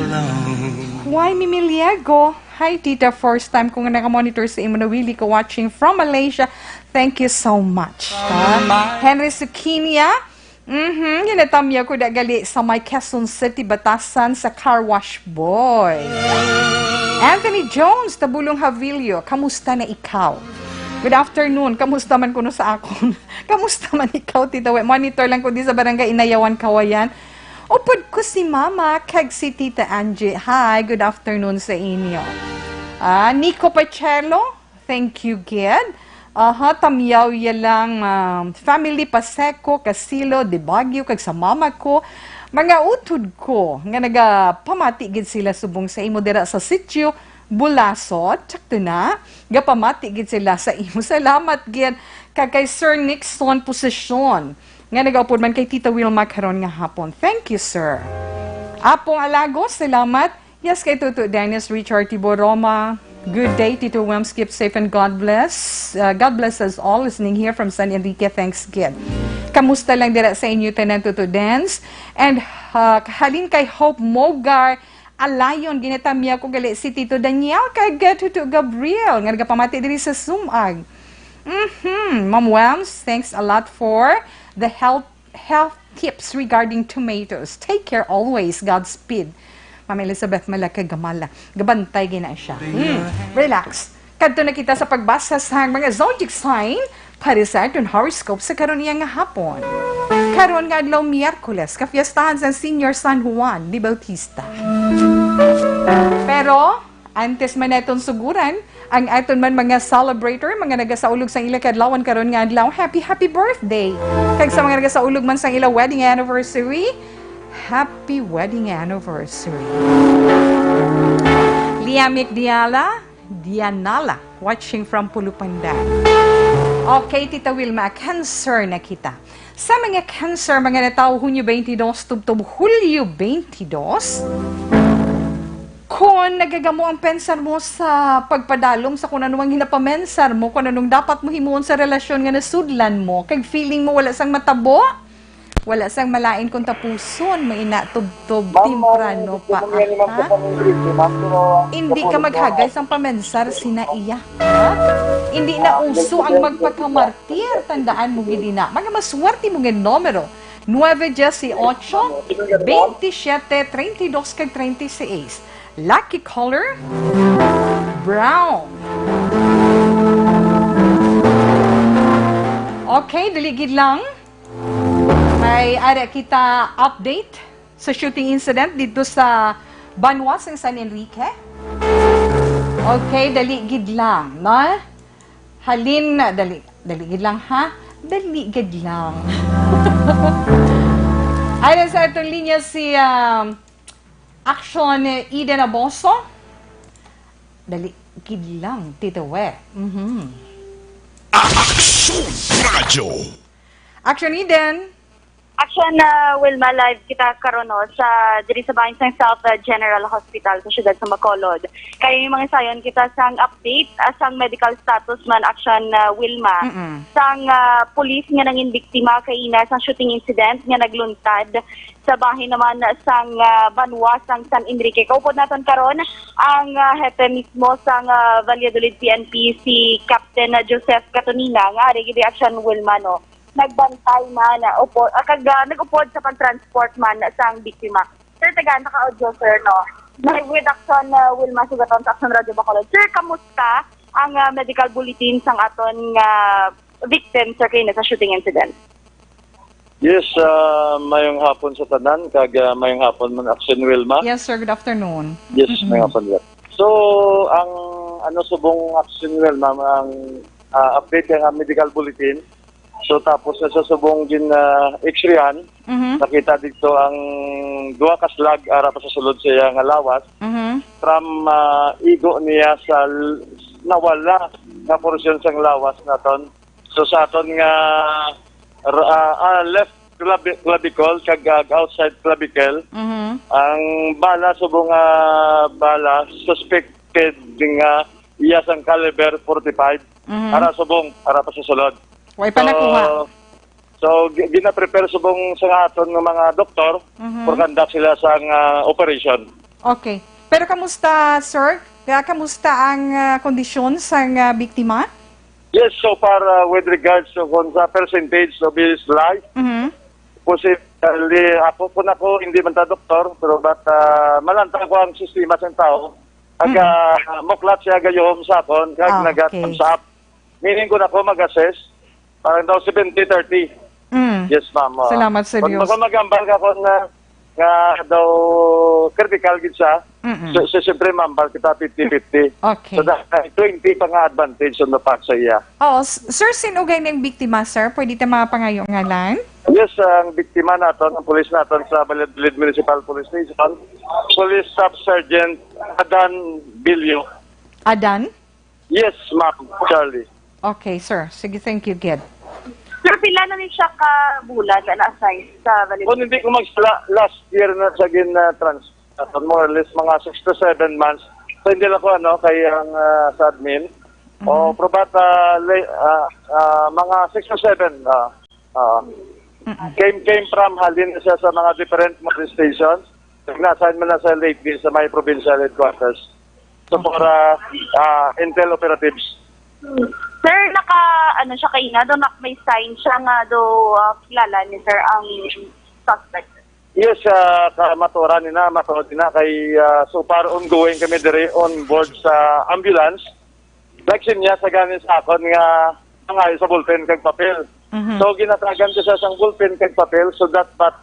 Why, Mimi Liego? Hi, Tita. First time ko nga nakamonitor sa imo. Nawili ko watching from Malaysia. Thank you so much. Ha? Henry Sukinia, mhm, ginatamya ko da gali sa may Quezon City, Batasan, sa Car Wash Boy. Anthony Jones, Tabulong Havilio, kamusta na ikaw? Good afternoon. Kamusta man kuno sa akon? Kamusta man ikaw, Tita We? Monitor lang ko di sa Barangay Inayawan, Kawayan. Upod ko si Mama kag si Tita Angie. Hi, good afternoon sa inyo. Ah, Nico Pachelo, thank you, gid. Aha, tamyaw ya lang, ah, family Paseco, Casilo, de Baguio, kag sa mama ko. Mga utod ko nga nagapamati gid sila subong sa imo dira sa sitio Bulasot, sakto na. Gapamati gid sila sa imo. Salamat gid kag kay Sir Nixon Posisyon nga nagaupod man kay Tita Wilma karon nga hapon. Thank you, sir. Apong Alago, salamat. Yes, kay Tuto Dennis Richard Tiboroma. Good day, Tito Wilms. Keep safe and God bless. Uh, God bless us all listening here from San Enrique. Thanks, kid. Kamusta lang dira sa inyo tanan, Tuto Dens? And, uh, halin kay Hope Mogar, Alayon, ginatamya ko gali si Tito Daniel kag, uh, Tuto Gabriel nga nagapamati diri sa Sumag. Mhm. Ma'am Wams, thanks a lot for the health, health tips regarding tomatoes. Take care always. Godspeed. Ma'am Elizabeth Malaka Gamala. Gabantay gina siya. Hmm. Relax. Kadto na kita sa pagbasa sang mga zodiac sign para sa aton horoscope sa karon iya nga hapon. Karon nga adlaw, Miyerkules, kafiestahan sang Senior San Juan de Bautista. Pero, antes man naton suguran ang aton man mga celebrator, mga nagasaulog sang ila kaadlawan karon nga adlaw, happy, happy birthday! Kag sa mga nagasaulog man sang ila wedding anniversary, happy wedding anniversary! Liamik Diala, Dianala, watching from Pulupandan. Okay, Tita Wilma, Cancer na kita. Sa mga Cancer, mga natawo Hunyo twenty-two tubtob Hulyo twenty-two, kung nagagamo ang pensar mo sa pagpadalom sa kung ano ang ginapamensar mo, kung anong dapat mo himuon sa relasyon nga nasudlan mo, kag feeling mo wala sang matabo, wala sang malain kung tapuson, maina tubtob Ma'am, temprano gusto pa, ko nga ni Ma'am aha. Kapamilya, ma'am, pero Hindi ka kapamilya. Maghagay sang pamensar sina iya, ha? Hindi na uso ang magpakamartir. Tandaan mo gid ina. Mga maswerte mo nga numero, nueve dieciocho, veintisiete, treinta y dos, kag treinta y seis. Lucky color, brown. Okay, dali gid lang. May ara kita update sa shooting incident dito sa banwa sang San Enrique. Okay, dali gid lang, no? Halin, dali, dali gid lang, ha? Dali gid lang. Ayon sa aton linya si, um, Action Eden Aboso. Dali gid lang, Tito We. Mhm. Action Radio. Action Eden. Action, ah, Wilma, live kita karon, no, sa, diri sa bahin sang South, ah, General Hospital sa siyudad sa Bacolod. Kay mangisayon kita sang update, ah, sang medical status man, Action, ah, Wilma, Mm-mm. sang, ah, pulis nga nangin biktima kaina sang shooting incident nga nagluntad sa bahin naman sang, ah, banwa sang San Enrique. Kaupod naton karon ang, ah, hepe mismo sang, ah, Valladolid P N P, si Captain, ah, Joseph Catonina, nga ari gid, Action Wilma, no. Nagbantay man, ah, upo-, ah, kag, ah, nag-upod sa pag-transport man sang biktima. Sir, tagaan ta ka audio, sir, no? Live with Action, ah, Wilma Sugaton sa Action Radio Bacolod. Sir, kamusta ang, ah, medical bulletin sang aton nga victim, sir, kaina sa shooting incident? Yes, ah, mayong hapon sa tanan, kag, ah, mayong hapon man, Action Wilma. Yes, sir. Good afternoon. Yes, Mm-mm. mayong hapon, sir. So, ang Ano subong action nila, ma'am, ang, ah, update nga medical bulletin. So, tapos na sa subong gin, ah, X-rayan, Mhm. nakita dito ang duha ka slag ara pa sa sulod sa iya nga lawas. Mhm. From, ah, igo niya sa l-, nawala nga porsyon sang lawas naton. So, sa aton nga r-, ah, ah, left clavi-, clavicle kag, ah, outside clavicle, Mhm. ang bala subong nga bala suspected nga iya sang caliber forty-five. Mhm. Ara subong, ara pa sa sulod. Way pa So, nakuha. so, gi-, gina-prepare subong sa nga aton nga mga doktor Mhm. for conduct sila sa nga operation. Okay. Pero kamusta, sir? Ka-, kamusta ang, ah, kondisyon sang, ah, biktima? Yes, so far, ah, with regards to kung sa percentage of his life, Mhm. positively, ako, kung ako, hindi man ta doktor, pero but, ah, malanta ko ang sistema sa tao. Aga, Mm. muklat siya gayom sa akon, kag Ah, naga okay. thumbs up. Meaning, kung ako mag-assess, parang daw seventy thirty. Mm. Yes, ma'am. Ah, Salamat sa kung Dios. ako mag-ambal ka kung, ah, nga daw critical gid siya, Mm-mm. so, so, siyempre, ma'am, bal kita fifty fifty. Okay. So, da-, twenty pa nga advantage on the fact sa iya. Oo, s-, sir, sin-o gani ang biktima, sir? Pwede ta mapangayo ngalan? Yes, ang biktima naton, ang pulis naton sa Valladolid Municipal Police Station, Police Staff Sergeant Adan Bilyo. Adan? Yes, ma'am, Charlie. Okay, sir. Sige, thank you, Gid. Sir, pila na ni siya ka bulan na na-assign sa Valladolid? Kung hindi ko magsala, last year na siya gin, ah, transfer. More or less, mga six to seven months. So, hindi lang ko, ano, kay ang, ah, sa admin. Mhm. O, probat, ah, lay-, ah, ah, mga six to seven, ah, ah. Mm-mm. Came, came from, halin na siya sa mga different police stations. Nag-assign man na siya lately sa may provincial headquarters. So, Okay. for, ah, ah, intel operatives. Sir, naka, ano siya kaina, do nak-, may sign siya nga do, ah, kilala ni sir ang suspect? Yes, ah, ka-, maturan ni na, matuod ni na kay, ah, so far ongoing kami diri on board sa ambulance. Nagsinyas sa gani sa akon nga nangayo sa ballpen kag papel. Mhm. So, ginatagan ko siya sang ballpen kag papel so that, but,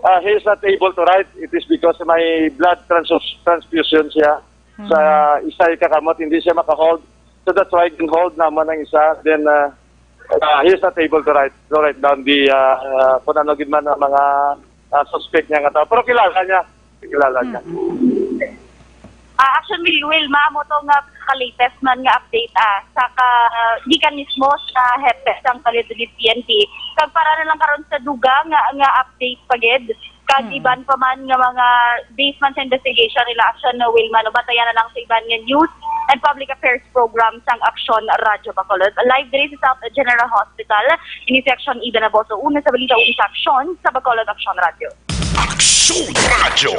ah, he is not able to write. It is because may blood trans-, transfusion siya sa Mhm. isa ka kamot, hindi siya makahold. So, that's why gin-hold naman ang isa. Then, ah, ah, he is not able to write, to write down the, ah, ah, kung ano gid man ang mga, ah, suspect niya nga tao. Pero kilala niya. Kilala niya. Mm. Ah, actually, Wilma, amo to nga ka-latest man nga update, ah, sa ka-, gikan mismo sa hepe sang Valladolid P N P. Kag para na lang karon sa dugang nga, nga update pa gid, kag Mm. iban pa man nga mga based man sa investigation nila, action na, Wilma, no, bantayan na lang sa iban nga news and public affairs program sang Aksyon Radyo Bacolod. Live diri sa South General Hospital, ini si Aksyon Ida Naboso, una sa balita, una sa aksyon sa Bacolod Aksyon Radyo. Aksyon Radyo.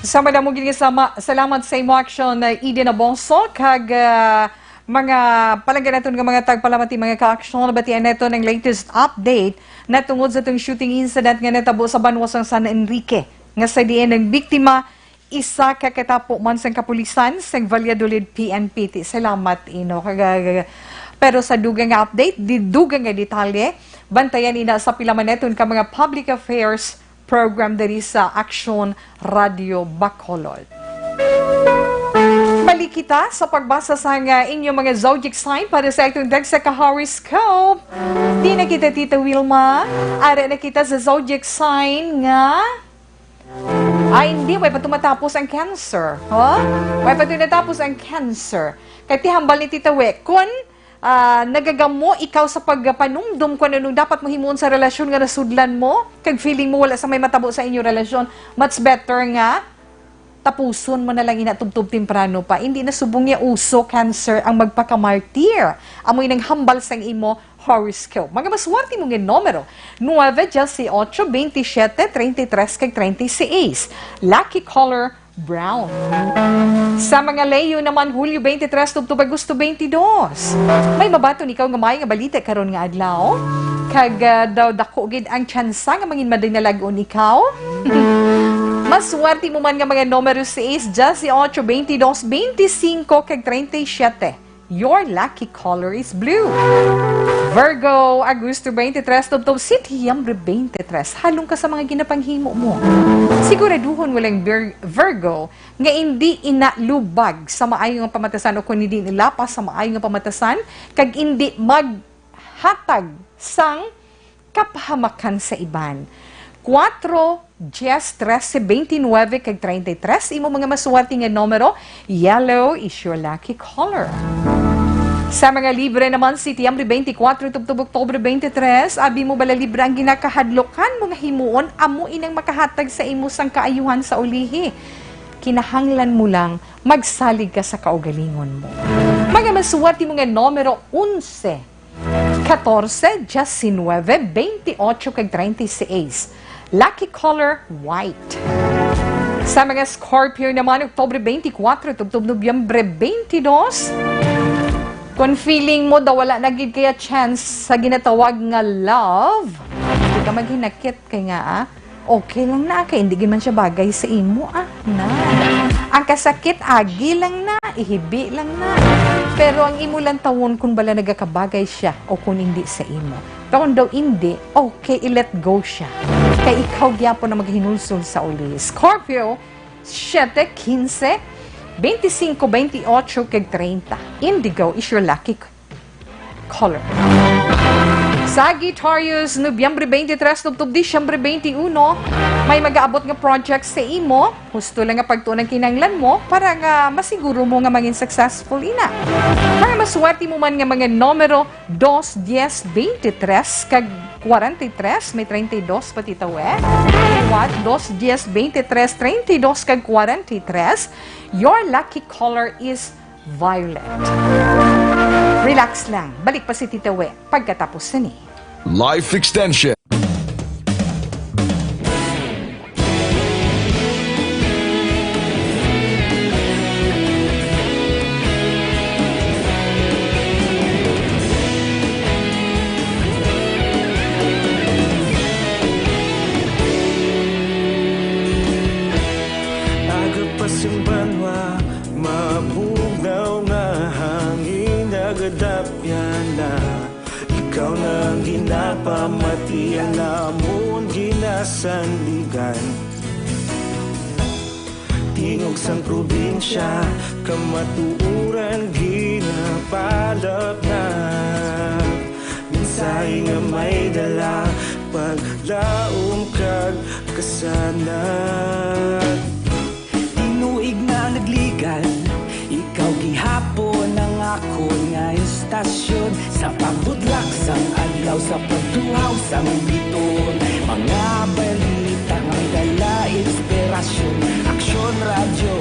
Sama na mo gid nga sama-, salamat sa imo, Aksyon, uh, Eden Abonso, kag, uh, mga palangga naton nga mga tagpalamati, mga ka-aksyon, batian naton ang latest update natungod sa tong shooting incident nga natabo sa banwa sang San Enrique, nga sa diin ang biktima isa ka katapo man sang kapulisan sang Valladolid P N P. Ti, salamat, Ino. Kaga-, pero sa dugang nga update, di dugang nga detalye, bantayan ina sa pila man naton ka mga public affairs program diri sa Aksyon Radio Bacolod. Balik kita sa pagbasa sa nga inyo mga zodiac sign para sa atong dagsa ka horoscope. Di na kita, Tita Wilma. Ara na kita sa zodiac sign nga, ay, hindi, way pa tumatapos ang Cancer. Ha? Way pa tumatapos ang Cancer. Kay ti hambal ni Tita We, kun ah, nagagamo ikaw sa pagpanumdom kung anong dapat mo himuon sa relasyon nga nasudlan mo, kag feeling mo wala sa may matabo sa inyo relasyon, much better nga tapuson mo na lang ina tubtob temprano pa. Hindi na subong niya uso, Cancer, ang magpakamartir. Amoy nang hambal sang imo horoscope. Mga maswerte mo nga numero, nueve, dieciocho, veintisiete, treinta y tres, kag treinta y seis. Lucky color, brown. Sa mga Leo naman, Hulyo twenty-three tubtob Agosto twenty-two. May mabaton ikaw nga may nga balita karon nga adlaw. Kag, ah, daw dako gid ang tsansa nga mangin madinalag-on ikaw. Maswerte mo man nga mga numero seis, dieciocho, veintidós, veinticinco, kag treinta y siete. Your lucky color is blue. Virgo, Agosto twenty-three, tubtob Setyembre twenty-three, halong ka sa mga ginapanghimo mo. Siguraduhon mo lang, Vir-, Virgo, nga indi ina lubag sa maayo nga pamatasan o kon indi nilapas sa maayo nga pamatasan, kag indi maghatag sang kapahamakan sa iban. Kuwatro, diyes, trese, twenty-nine, kag treinta y tres, imo mga maswerte nga numero, yellow is your lucky color. Sa mga Libra naman, Setyembre twenty-four tubtob Oktubre twenty-three, abi mo bala Libra, ang ginakahadlukan mo nga himuon amo inang makahatag sa imo sang kaayuhan sa ulihi. Kinahanglan mo lang magsalig ka sa kaugalingon mo. Mga maswerte mo nga numero, onse, katorse, diecinuebe, veintiocho, kag treinta y seis. Lucky color, white. Sa mga Scorpio naman, Oktubre twenty-four tubtob Nobyembre twenty-two. Kung feeling mo daw wala na gid kaya chance sa ginatawag nga love, di ka maghinakit kay nga, ah, okay lang na, kay hindi gid man siya bagay sa imo, ah, na. Ang kasakit, agi lang na, ihibi lang na. Pero ang imo lang tawon kung bala nagakabagay siya o kung hindi sa imo. Pero kung daw hindi, okay, i-let go siya. Kay ikaw gyapon ang maghinulsol sa uli. Scorpio, siete, quince, veinticinco, veintiocho, kag treinta. Indigo is your lucky color. Sagittarius, Nobyembre twenty-three tubtob Disyembre twenty-one, may magaabot nga project sa imo. Husto lang nga pagtuon ang kinahanglan mo para nga masiguro mo nga mangin successful ina. Para maswerte mo man nga mga numero, dos, dies, twenty-three, kag kwarenta y tres, may treinta y dos pa, Tita We. What? Dos, dies, twenty-three, treinta y dos, kag kwarenta y tres. Your lucky color is violet. Relax lang. Balik pa si Tita We pagkatapos sini. Life Extension. Aga pa sing banwa, mabugnaw nga hangin, nagadapyan na. Ikaw na ang ginapamati, ang amon ginasandigan. Tingog sang probinsya, kamatuoran ginapalapnag. Mensahe nga may dala, paglaom kag kasanag. Tinuig na nagligad, ikaw gihapon ang akon nga istasyon. Sa pagbutlak sang adlaw, sa pagtuhaw sang bituon, mga balita nga may dala inspirasyon. Aksyon Radyo,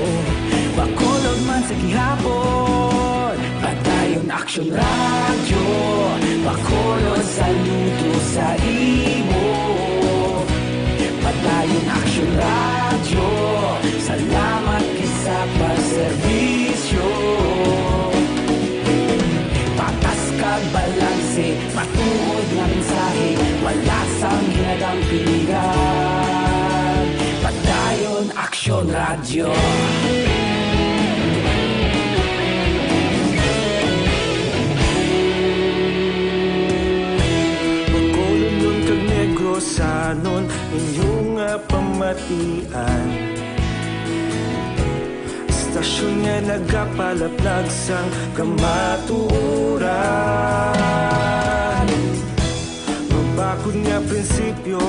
Bacolod man sa gihapon. Padayon Aksyon Radyo, Bacolod, saludo sa imo. Padayon Aksyon Radyo, salamat gid sa pagserbisyo. Patas kag balanse, matuod nga mensahe, wala sang ginadampingan. Padayon Aksyon Radyo. Bacolodnon kag Negrosanon, inyo nga pamatian. Istasyon nga nagapalaplag sang kamatuoran. Mabakod nga prinsipyo,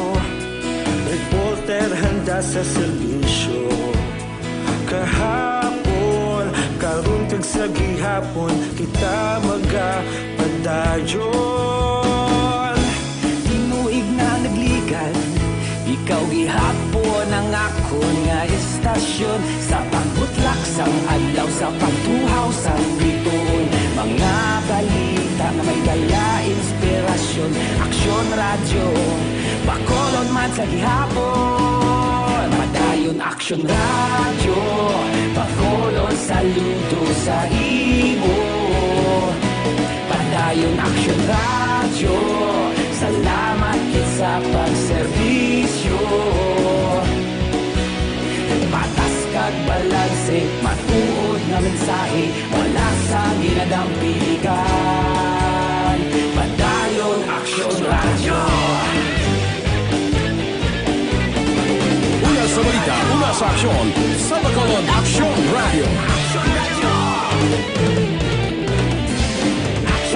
reporter handa sa serbisyo. Kahapon, karon kag sa gihapon, kita magapadayon. Tinuig na nagligad, ikaw gihapon ang akon nga istasyon. Sa pagbutlak sang adlaw, sa pagtuhaw sang bituon, mga balita nga may dala inspirasyon. Aksyon Radyo, Bacolod man sa gihapon. Padayon Aksyon Radyo, Bacolod, saludo sa imo. Padayon Aksyon Radyo, salamat gid sa pagserbisyo. Patas kag balanse, matuod nga mensahe, wala sang ginadampingan. Padayon Sa aksyon, sa Bacolod Aksyon Radio.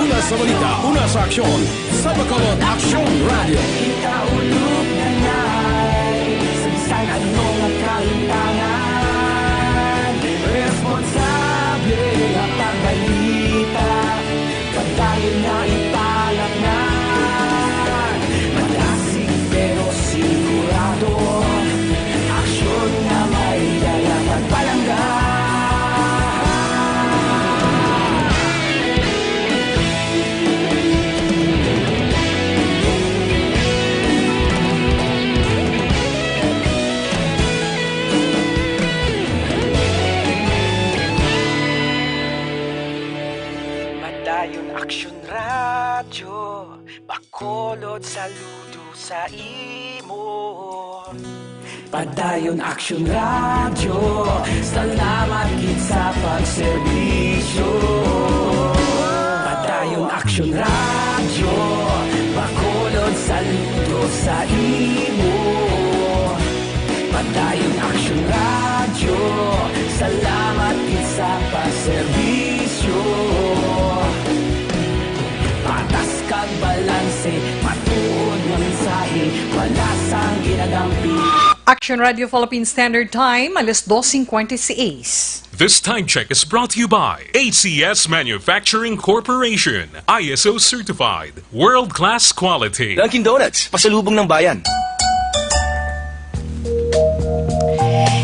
Una sa balita, una sa aksyon, sa Bacolod Aksyon Radio. Ikaulog na ngay, sa bisan ano nga kahimtangan, responsable nga pagbalita. Padayon nga ipalaknag, madasig pero sigurado, aksyon nga may dala pagpalangga. Padayon Aksyon Radyo, Bacolod, saludo sa imo. Padayon Aksyon Radyo, salamat gid sa pagserbisyo. Padayon Aksyon Radyo, Bacolod, saludo sa imo. Padayon Aksyon Radyo, salamat gid sa pagserbisyo. Patas kag balanse, matuod nga mensahe, wala sang ginadampi. Action Radio Philippine Standard Time, alas dos cincuenta y seis. This time check is brought to you by A C S Manufacturing Corporation, I S O certified, world-class quality. Dunkin' Donuts, pasalubong ng bayan.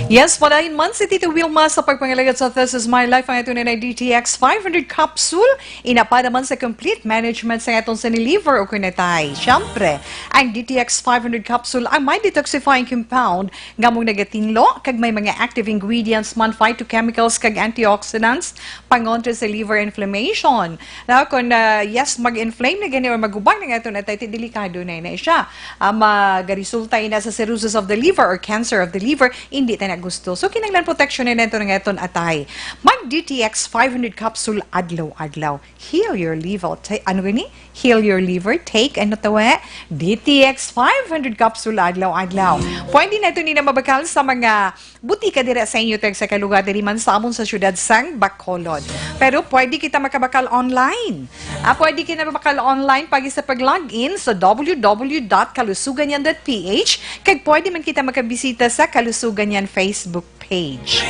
Yes, padayon man si Tito Wilma sa pagpangalagad sa This Is My Life, ang aton na D T X five hundred capsule. Ina pa naman sa complete management sa atong sa liver o kunatay. Siyempre, ang D T X five hundred capsule ang may detoxifying compound nga mong nagatinlo kag may mga active ingredients man, phytochemicals kag antioxidants, pangontra sa liver inflammation. Na kung, ah, yes, mag-inflame na gani or magubang na nga ito na tayo, delikado na na siya. Ah, magaresulta ina sa cirrhosis of the liver or cancer of the liver, hindi tayo na gusto. So, kinahanglan protection na ito nga ito atay. Mag D T X five hundred capsule adlaw-adlaw. Heal your liver. Ta-, ano gani? Heal your liver. Take, ano to eh? D T X five hundred capsule adlaw-adlaw. Pwede na ito nila mabakal sa mga butika dira sa inyo, tag sa kalugar diri man sa amon sa siyudad sang Bacolod. Pero pwede kita makabakal online. Ah, pwede kita makabakal online pagi sa pag-log in sa w w w dot kalusuganyan dot p h, kag pwede man kita makabisita sa Kalusuganyan Facebook page.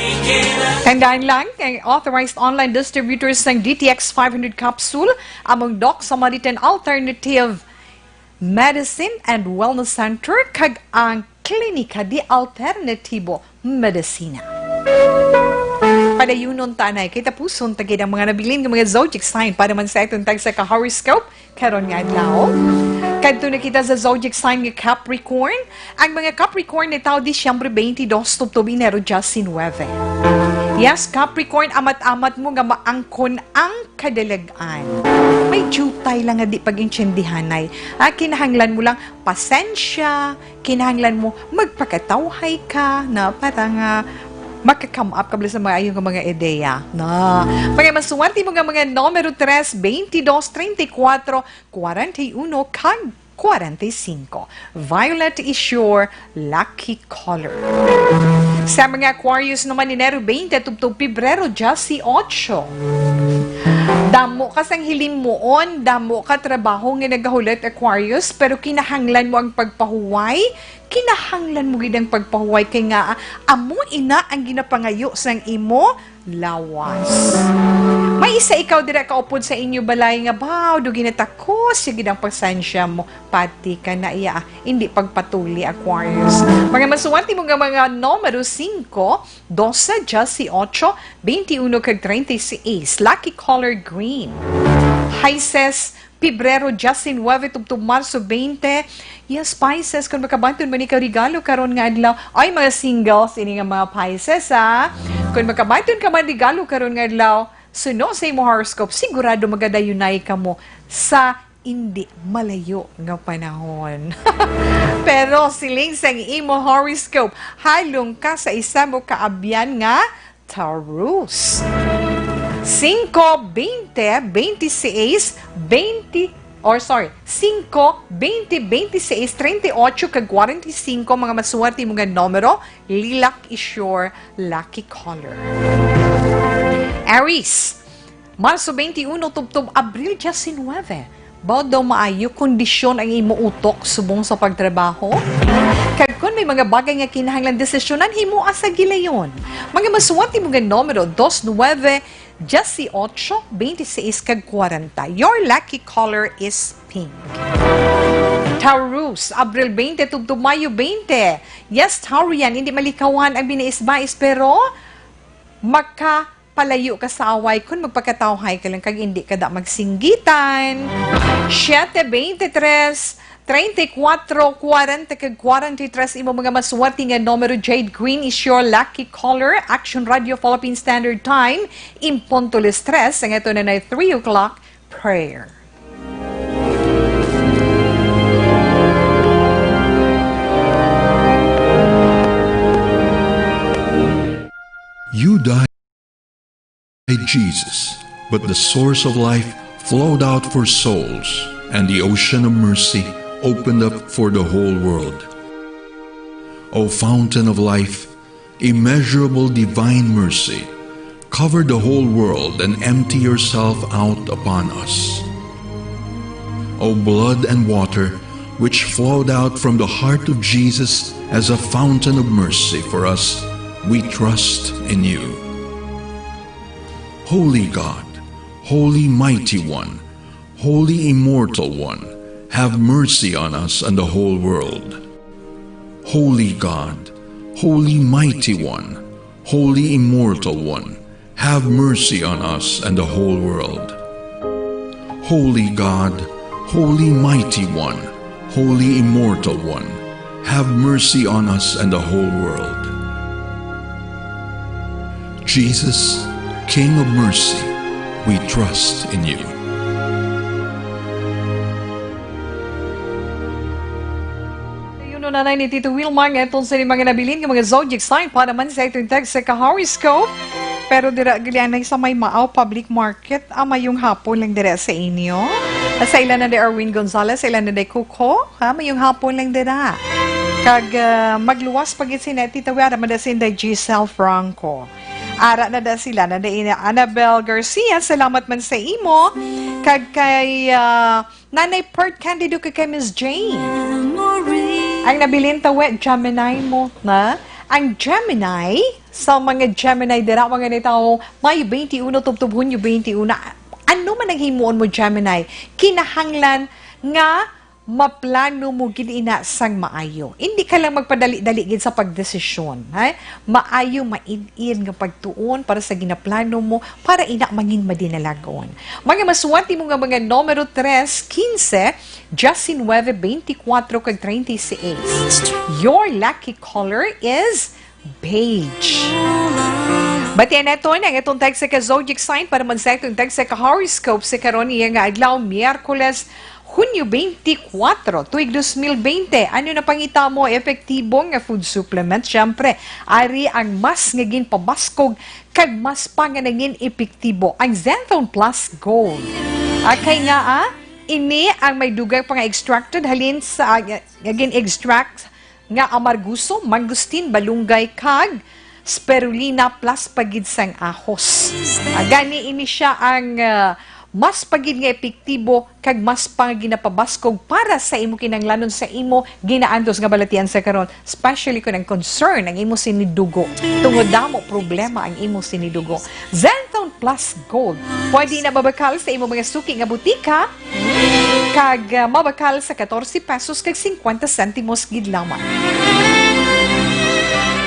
Tandaan lang, ang authorized online distributors sang D T X five hundred capsule among Doc Samaritan Alternative Medicine and Wellness Center kag ang Klinika de Alternatibo Medicina. Padayunon ta anay, kay tapuson ta gid ang mga nabilin nga mga zodiac sign para man sa aton tagsa ka horoscope karon nga adlaw. Kadto na kita sa zodiac sign nga Capricorn. Ang mga Capricorn ni tao Disyembre twenty-two tubtob Enero diyasinuwebe. Yes, Capricorn, amat-amat mo nga maangkon ang kadalag-an. May jutay lang nga di pag-intindihanay. Ah, kinahanglan mo lang pasensya, kinahanglan mo magpakatawhay ka na para nga maka-come up ka bala sa mga ayo nga mga ideya. Na, mga maswerte mo nga mga numero tres, twenty-two, treinta y cuatro, kwarenta y uno, kag kwarenta y cinco. Violet is your lucky color. Sa mga Aquarius naman, Enero twenty tubtob Pebrero diyesyocho. Damo ka sang hilimuon, damo ka trabaho nga nagahulat, Aquarius, pero kinahanglan mo ang pagpahuway, kinahanglan mo gid ang pagpahuway kay nga, ah, amo ina ang ginapangayo sang imo lawas. May isa ikaw dira kaupod sa inyo balay nga, baw, do ginatakos ya gid ang pasensya mo. Pati ka na iya, ah, hindi pagpatuli, Aquarius. Mga maswerte mo nga mga numero singko, doce, diyesyocho, twenty-uno, kag treinta y seis. Lucky color green. Pisces, Pebrero diyesinuwebe tubtob Marso twenty. Yes, Pisces, kung makabanton man ikaw regalo karon nga adlaw, ay, mga singles, ini nga mga Pisces, ha? Kung makabanton ka man regalo karon nga adlaw, suno sa imo horoscope, sigurado magadayunay ka mo sa hindi malayo nga panahon. Pero siling sang imo horoscope, halong ka sa isa mo kaabyan nga Taurus. Singko, bente, bente seis, bente or sorry, singko, twenty, twenty-seis, treinta y ocho, kag kwarenta y singko, mga maswerte mo nga numero, lilac is your lucky color. Aries, Marso twenty-uno tubtob Abril diecinueve. Bawat daw maayo kondisyon ang imo utok subong sa pagtrabaho? Kag kon may mga bagay nga kinahanglan desisyonan, himoa sa gilayon. Mga maswerte mo nga numero, dos nuebe, dieciocho, veintiseis, kag kwarenta. Your lucky color is pink. Taurus, Abril twenty tubtob Mayo twenty. Yes, Taurian, hindi malikawan ang binais-bais, pero makapalayo ka sa away kon magpakatawhay ka lang kag hindi ka da magsinggitan. Siete, veintitrés, treinta y cuatro, cuarenta kag cuarenta y tres, imo mga maswerte nga numero. Jade green is your lucky color. Action Radio Philippine Standard Time, in punto las tres, ang ato na na three o'clock prayer. You died, Jesus, but the source of life flowed out for souls, and the ocean of mercy opened up for the whole world. O fountain of life, immeasurable divine mercy, cover the whole world and empty yourself out upon us. O blood and water, which flowed out from the heart of Jesus as a fountain of mercy for us, we trust in you. Holy God, Holy Mighty One, Holy Immortal One, have mercy on us and the whole world. Holy God, Holy Mighty One, Holy Immortal One, have mercy on us and the whole world. Holy God, Holy Mighty One, Holy Immortal One, have mercy on us and the whole world. Jesus, King of mercy, we trust in you. Yun, nanay ni Tito Wilmar, nga itong sa mga nabilin nga mga zodiac sign para man sa itong text sa ka-horoscope. Pero dira gali anay sa may Maaw Public Market, ah, mayong hapon lang dira sa inyo. Sa ila na di Erwin Gonzalez, sa ila na di Coco, ha, mayong hapon lang dira. Kag, ah, magluwas pa gid si Nettie Tawera, mada si Inday Giselle Franco. Ara na da sila, na di ina Annabel Garcia, salamat man sa imo. Kag kay, ah, Nanay Pert Candido kag kay Miss Jane. Ang nabilin tawe, Gemini mo, na? Ang Gemini, sa mga Gemini dira, mga nitawo, Mayo twenty-uno tubtob Hunyo twenty-uno. Ano man ang himuon mo, Gemini? Kinahanglan nga maplano mo gid ina sang maayo. Hindi ka lang magpadali-dali gid sa pagdesisyon, ha? Maayo, maid-id nga pagtuon para sa ginaplano mo, para ina mangin madinalagon. Mga maswerte mo nga mga numero tres, quince, diecinueve, veinticuatro, kag treinta y seis. Your lucky color is beige. Batian naton ang atong tagsa ka zodiac sign para man sa atong tagsa ka horoscope sa karon niya nga adlaw, Miyerkules, Hunyo twenty-four, tuig dos mil bente. Ano na pangita mo? Epektibo nga food supplement, syempre. Ari ang mas nga ginpabaskog kag mas pa nga nangin epektibo, ang Zenthone Plus Gold. Akay nga, ah, ini ang may dugay pa nga extracted halin sa, ah, nga gin-extract nga amarguso, mangustin, balunggay, kag spirulina plus pa gid sang ahos. Ah, gani ini siya ang, ah, mas pa gid nga epektibo kag mas pa nga ginapabaskog para sa imo kinahanglanon sa imo ginaantos nga balatian sa karon, especially kung ang concern ang imo sinidugo. Tungod damo problema ang imo sinidugo. Zenthone Plus Gold. Pwede na mabakal sa imo mga suki nga butika. Kag, ah, mabakal sa katorse pesos kag singkwenta sentimos gid lamang.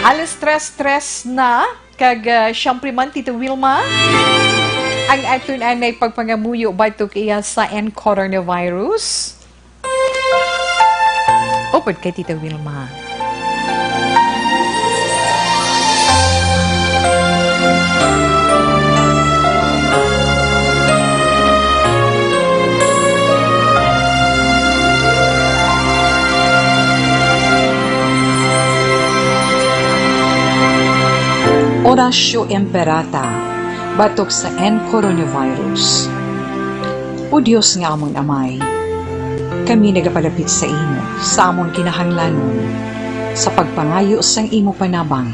Alas tres tres na, kag, ah, siyempre man, Tito Wilma, ang aton anay pagpangamuyo batok iya sa N coronavirus. Upod kay Tito Wilma. Oratio Imperata, batok sa N coronavirus. O Dios nga amon Amay, Kami nagapalapit sa imo sa amon kinahanglanon sa pagpangayo sang imo panabang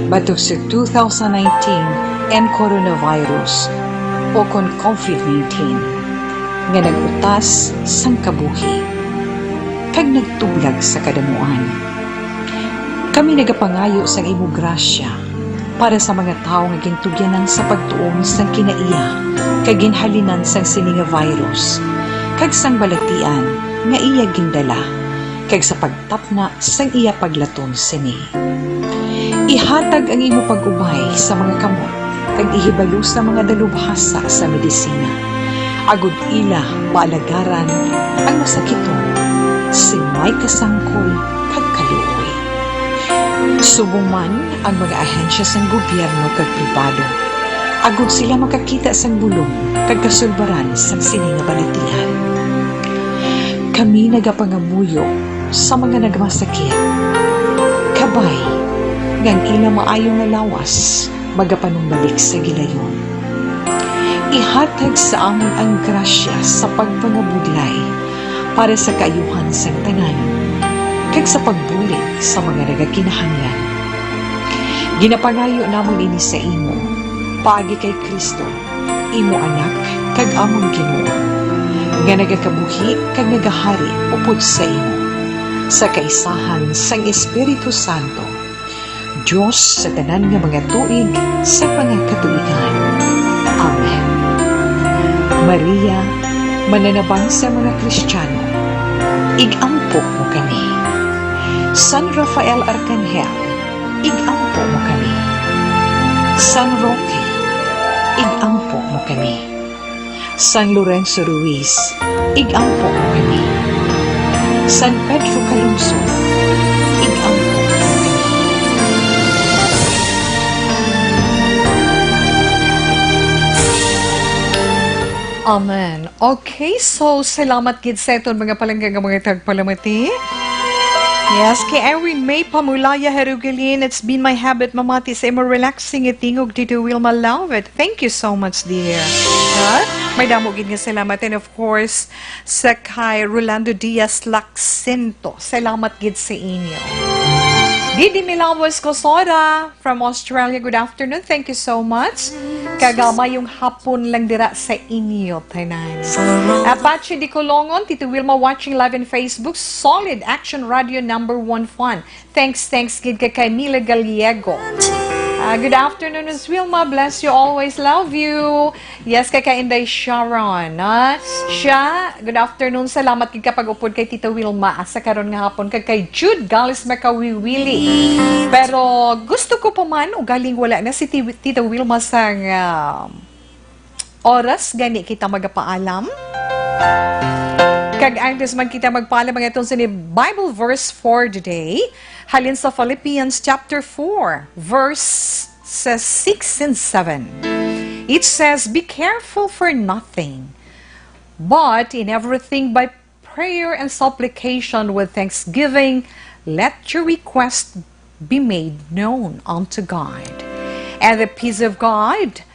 batok sa two thousand nineteen and coronavirus, o kon covid nineteen, nga nag-utas sang kabuhi kag nagtublag sa kadamuan. Kami nagapangayo sang imo grasya para sa mga tawo nga gintugyanan sa pagtuon sang kinaiya kag ginhalinan sang sini nga virus, kag sang balatian nga iya gindala, kag sa pagtapna sang iya paglaton sini. Ihatag ang imo pag-ubay sa mga kamot, kag ihibalo sa mga dalubhasa sa medisina, agod ila maalagaran ang masakiton sing may kasangkol kag kaluoy. Subong man ang mga ahensya sang gobyerno kag pribado, agod sila makakita sang bulong kag kasulbaran sang sini nga balatian. Kami nagapangamuyo sa mga nagmasakit, kabay nga ang ila maayo nga lawas magapanumbalik sa gilayon. Ihatag sa amon ang grasya sa pagpangabudlay para sa kaayuhan sang tanan, kag sa pagbulig sa mga nagakinahanglan. Ginapangayo namon ini sa imo, paagi kay Cristo, imo Anak kag amon Ginoo, nga nagakabuhi kag nagahari upod sa imo, sa kaisahan sang Espiritu Santo, Dios sa tanan nga mga tuig sa mga katuigan. Amen. Maria, mananabang sa mga Kristiyano, ig-ampo mo kami. San Rafael Arcangel, ig-ampo mo kami. San Roque, ig-ampo mo kami. San Lorenzo Ruiz, ig-ampo mo kami. San Pedro Calungsod, ig-ampo mo kami. Amen. Okay, so salamat gid sa aton mga palangga nga mga tagpalamati. Yes, kay Irene May Pamulaya Herugelin, it's been my habit mamati sa imo relaxing nga tingog, Tito Wilma. Love it. Thank you so much, dear. Ha? May damo gid nga salamat. And of course, sa kay Rolando Diaz Laxento. Salamat gid sa inyo. Didi Milawos Kosora from Australia. Good afternoon. Thank you so much. Kag, ah, mayong hapon lang dira sa inyo tanan. Apache di Colongon, Tito Wilma watching live in Facebook. Solid Action Radio number one fan. Thanks, thanks gid kay, kay Mila Gallego. Ah, good afternoon, Miss Wilma. Bless you always. Love you. Yes, kay, kay Inday Sharon, ah. Siya, good afternoon. Salamat gid ka pag-upod kay Tita Wilma, ah, sa karon nga hapon. Kag kay Jude Gales Makawiwili. Pero gusto ko pa man, ugaling wala na si Ti-, Tita Wilma sang, ah, oras, gani kita magapaalam. Kag antes man kita magpaalam, ang atong sini Bible verse for the day, halin sa Philippians chapter four, verse sa six and seven. It says, "Be careful for nothing, but in everything by prayer and supplication with thanksgiving, let your request be made known unto God. And the peace of God,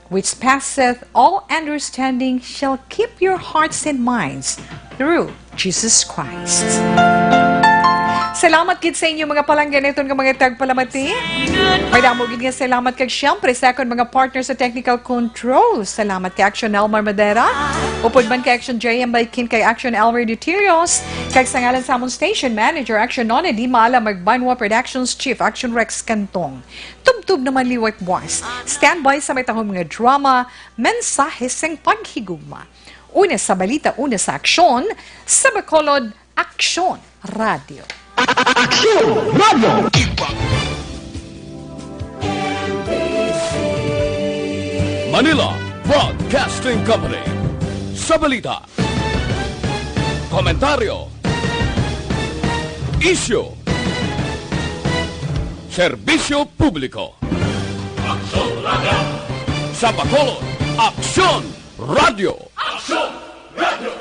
which passeth all understanding, shall keep your hearts and minds through Jesus Christ." Salamat gid sa inyo, mga palangga, niton nga mga tagpalamati. May damo gid nga salamat kag siyempre sa akon mga partner sa technical control. Salamat kay Action Elmar Madera, upod man kay Action J M Baikin, kay Action Elmer Dutirios, kag sa ngalan sa amon station manager, Action Nona Di Maala Magbanwa, Productions Chief, Action Rex Cantong. Tubtob naman liwat, boss. Standby sa may tahom nga drama, mensahe sing paghigugma. Una sa balita, una sa aksyon, sa Bacolod, Aksyon Radio. Aksyon Radio. Manila Broadcasting Company. Sa balita, komentaryo, isyu, serbisyo publiko. Aksyon Radio. Sa Bacolod, Aksyon Radio. Aksyon Radio.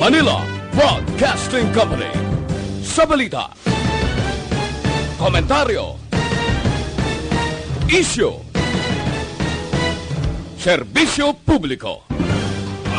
Manila Broadcasting Company. Sa balita, komentaryo, Isyu. Serbisyo publiko.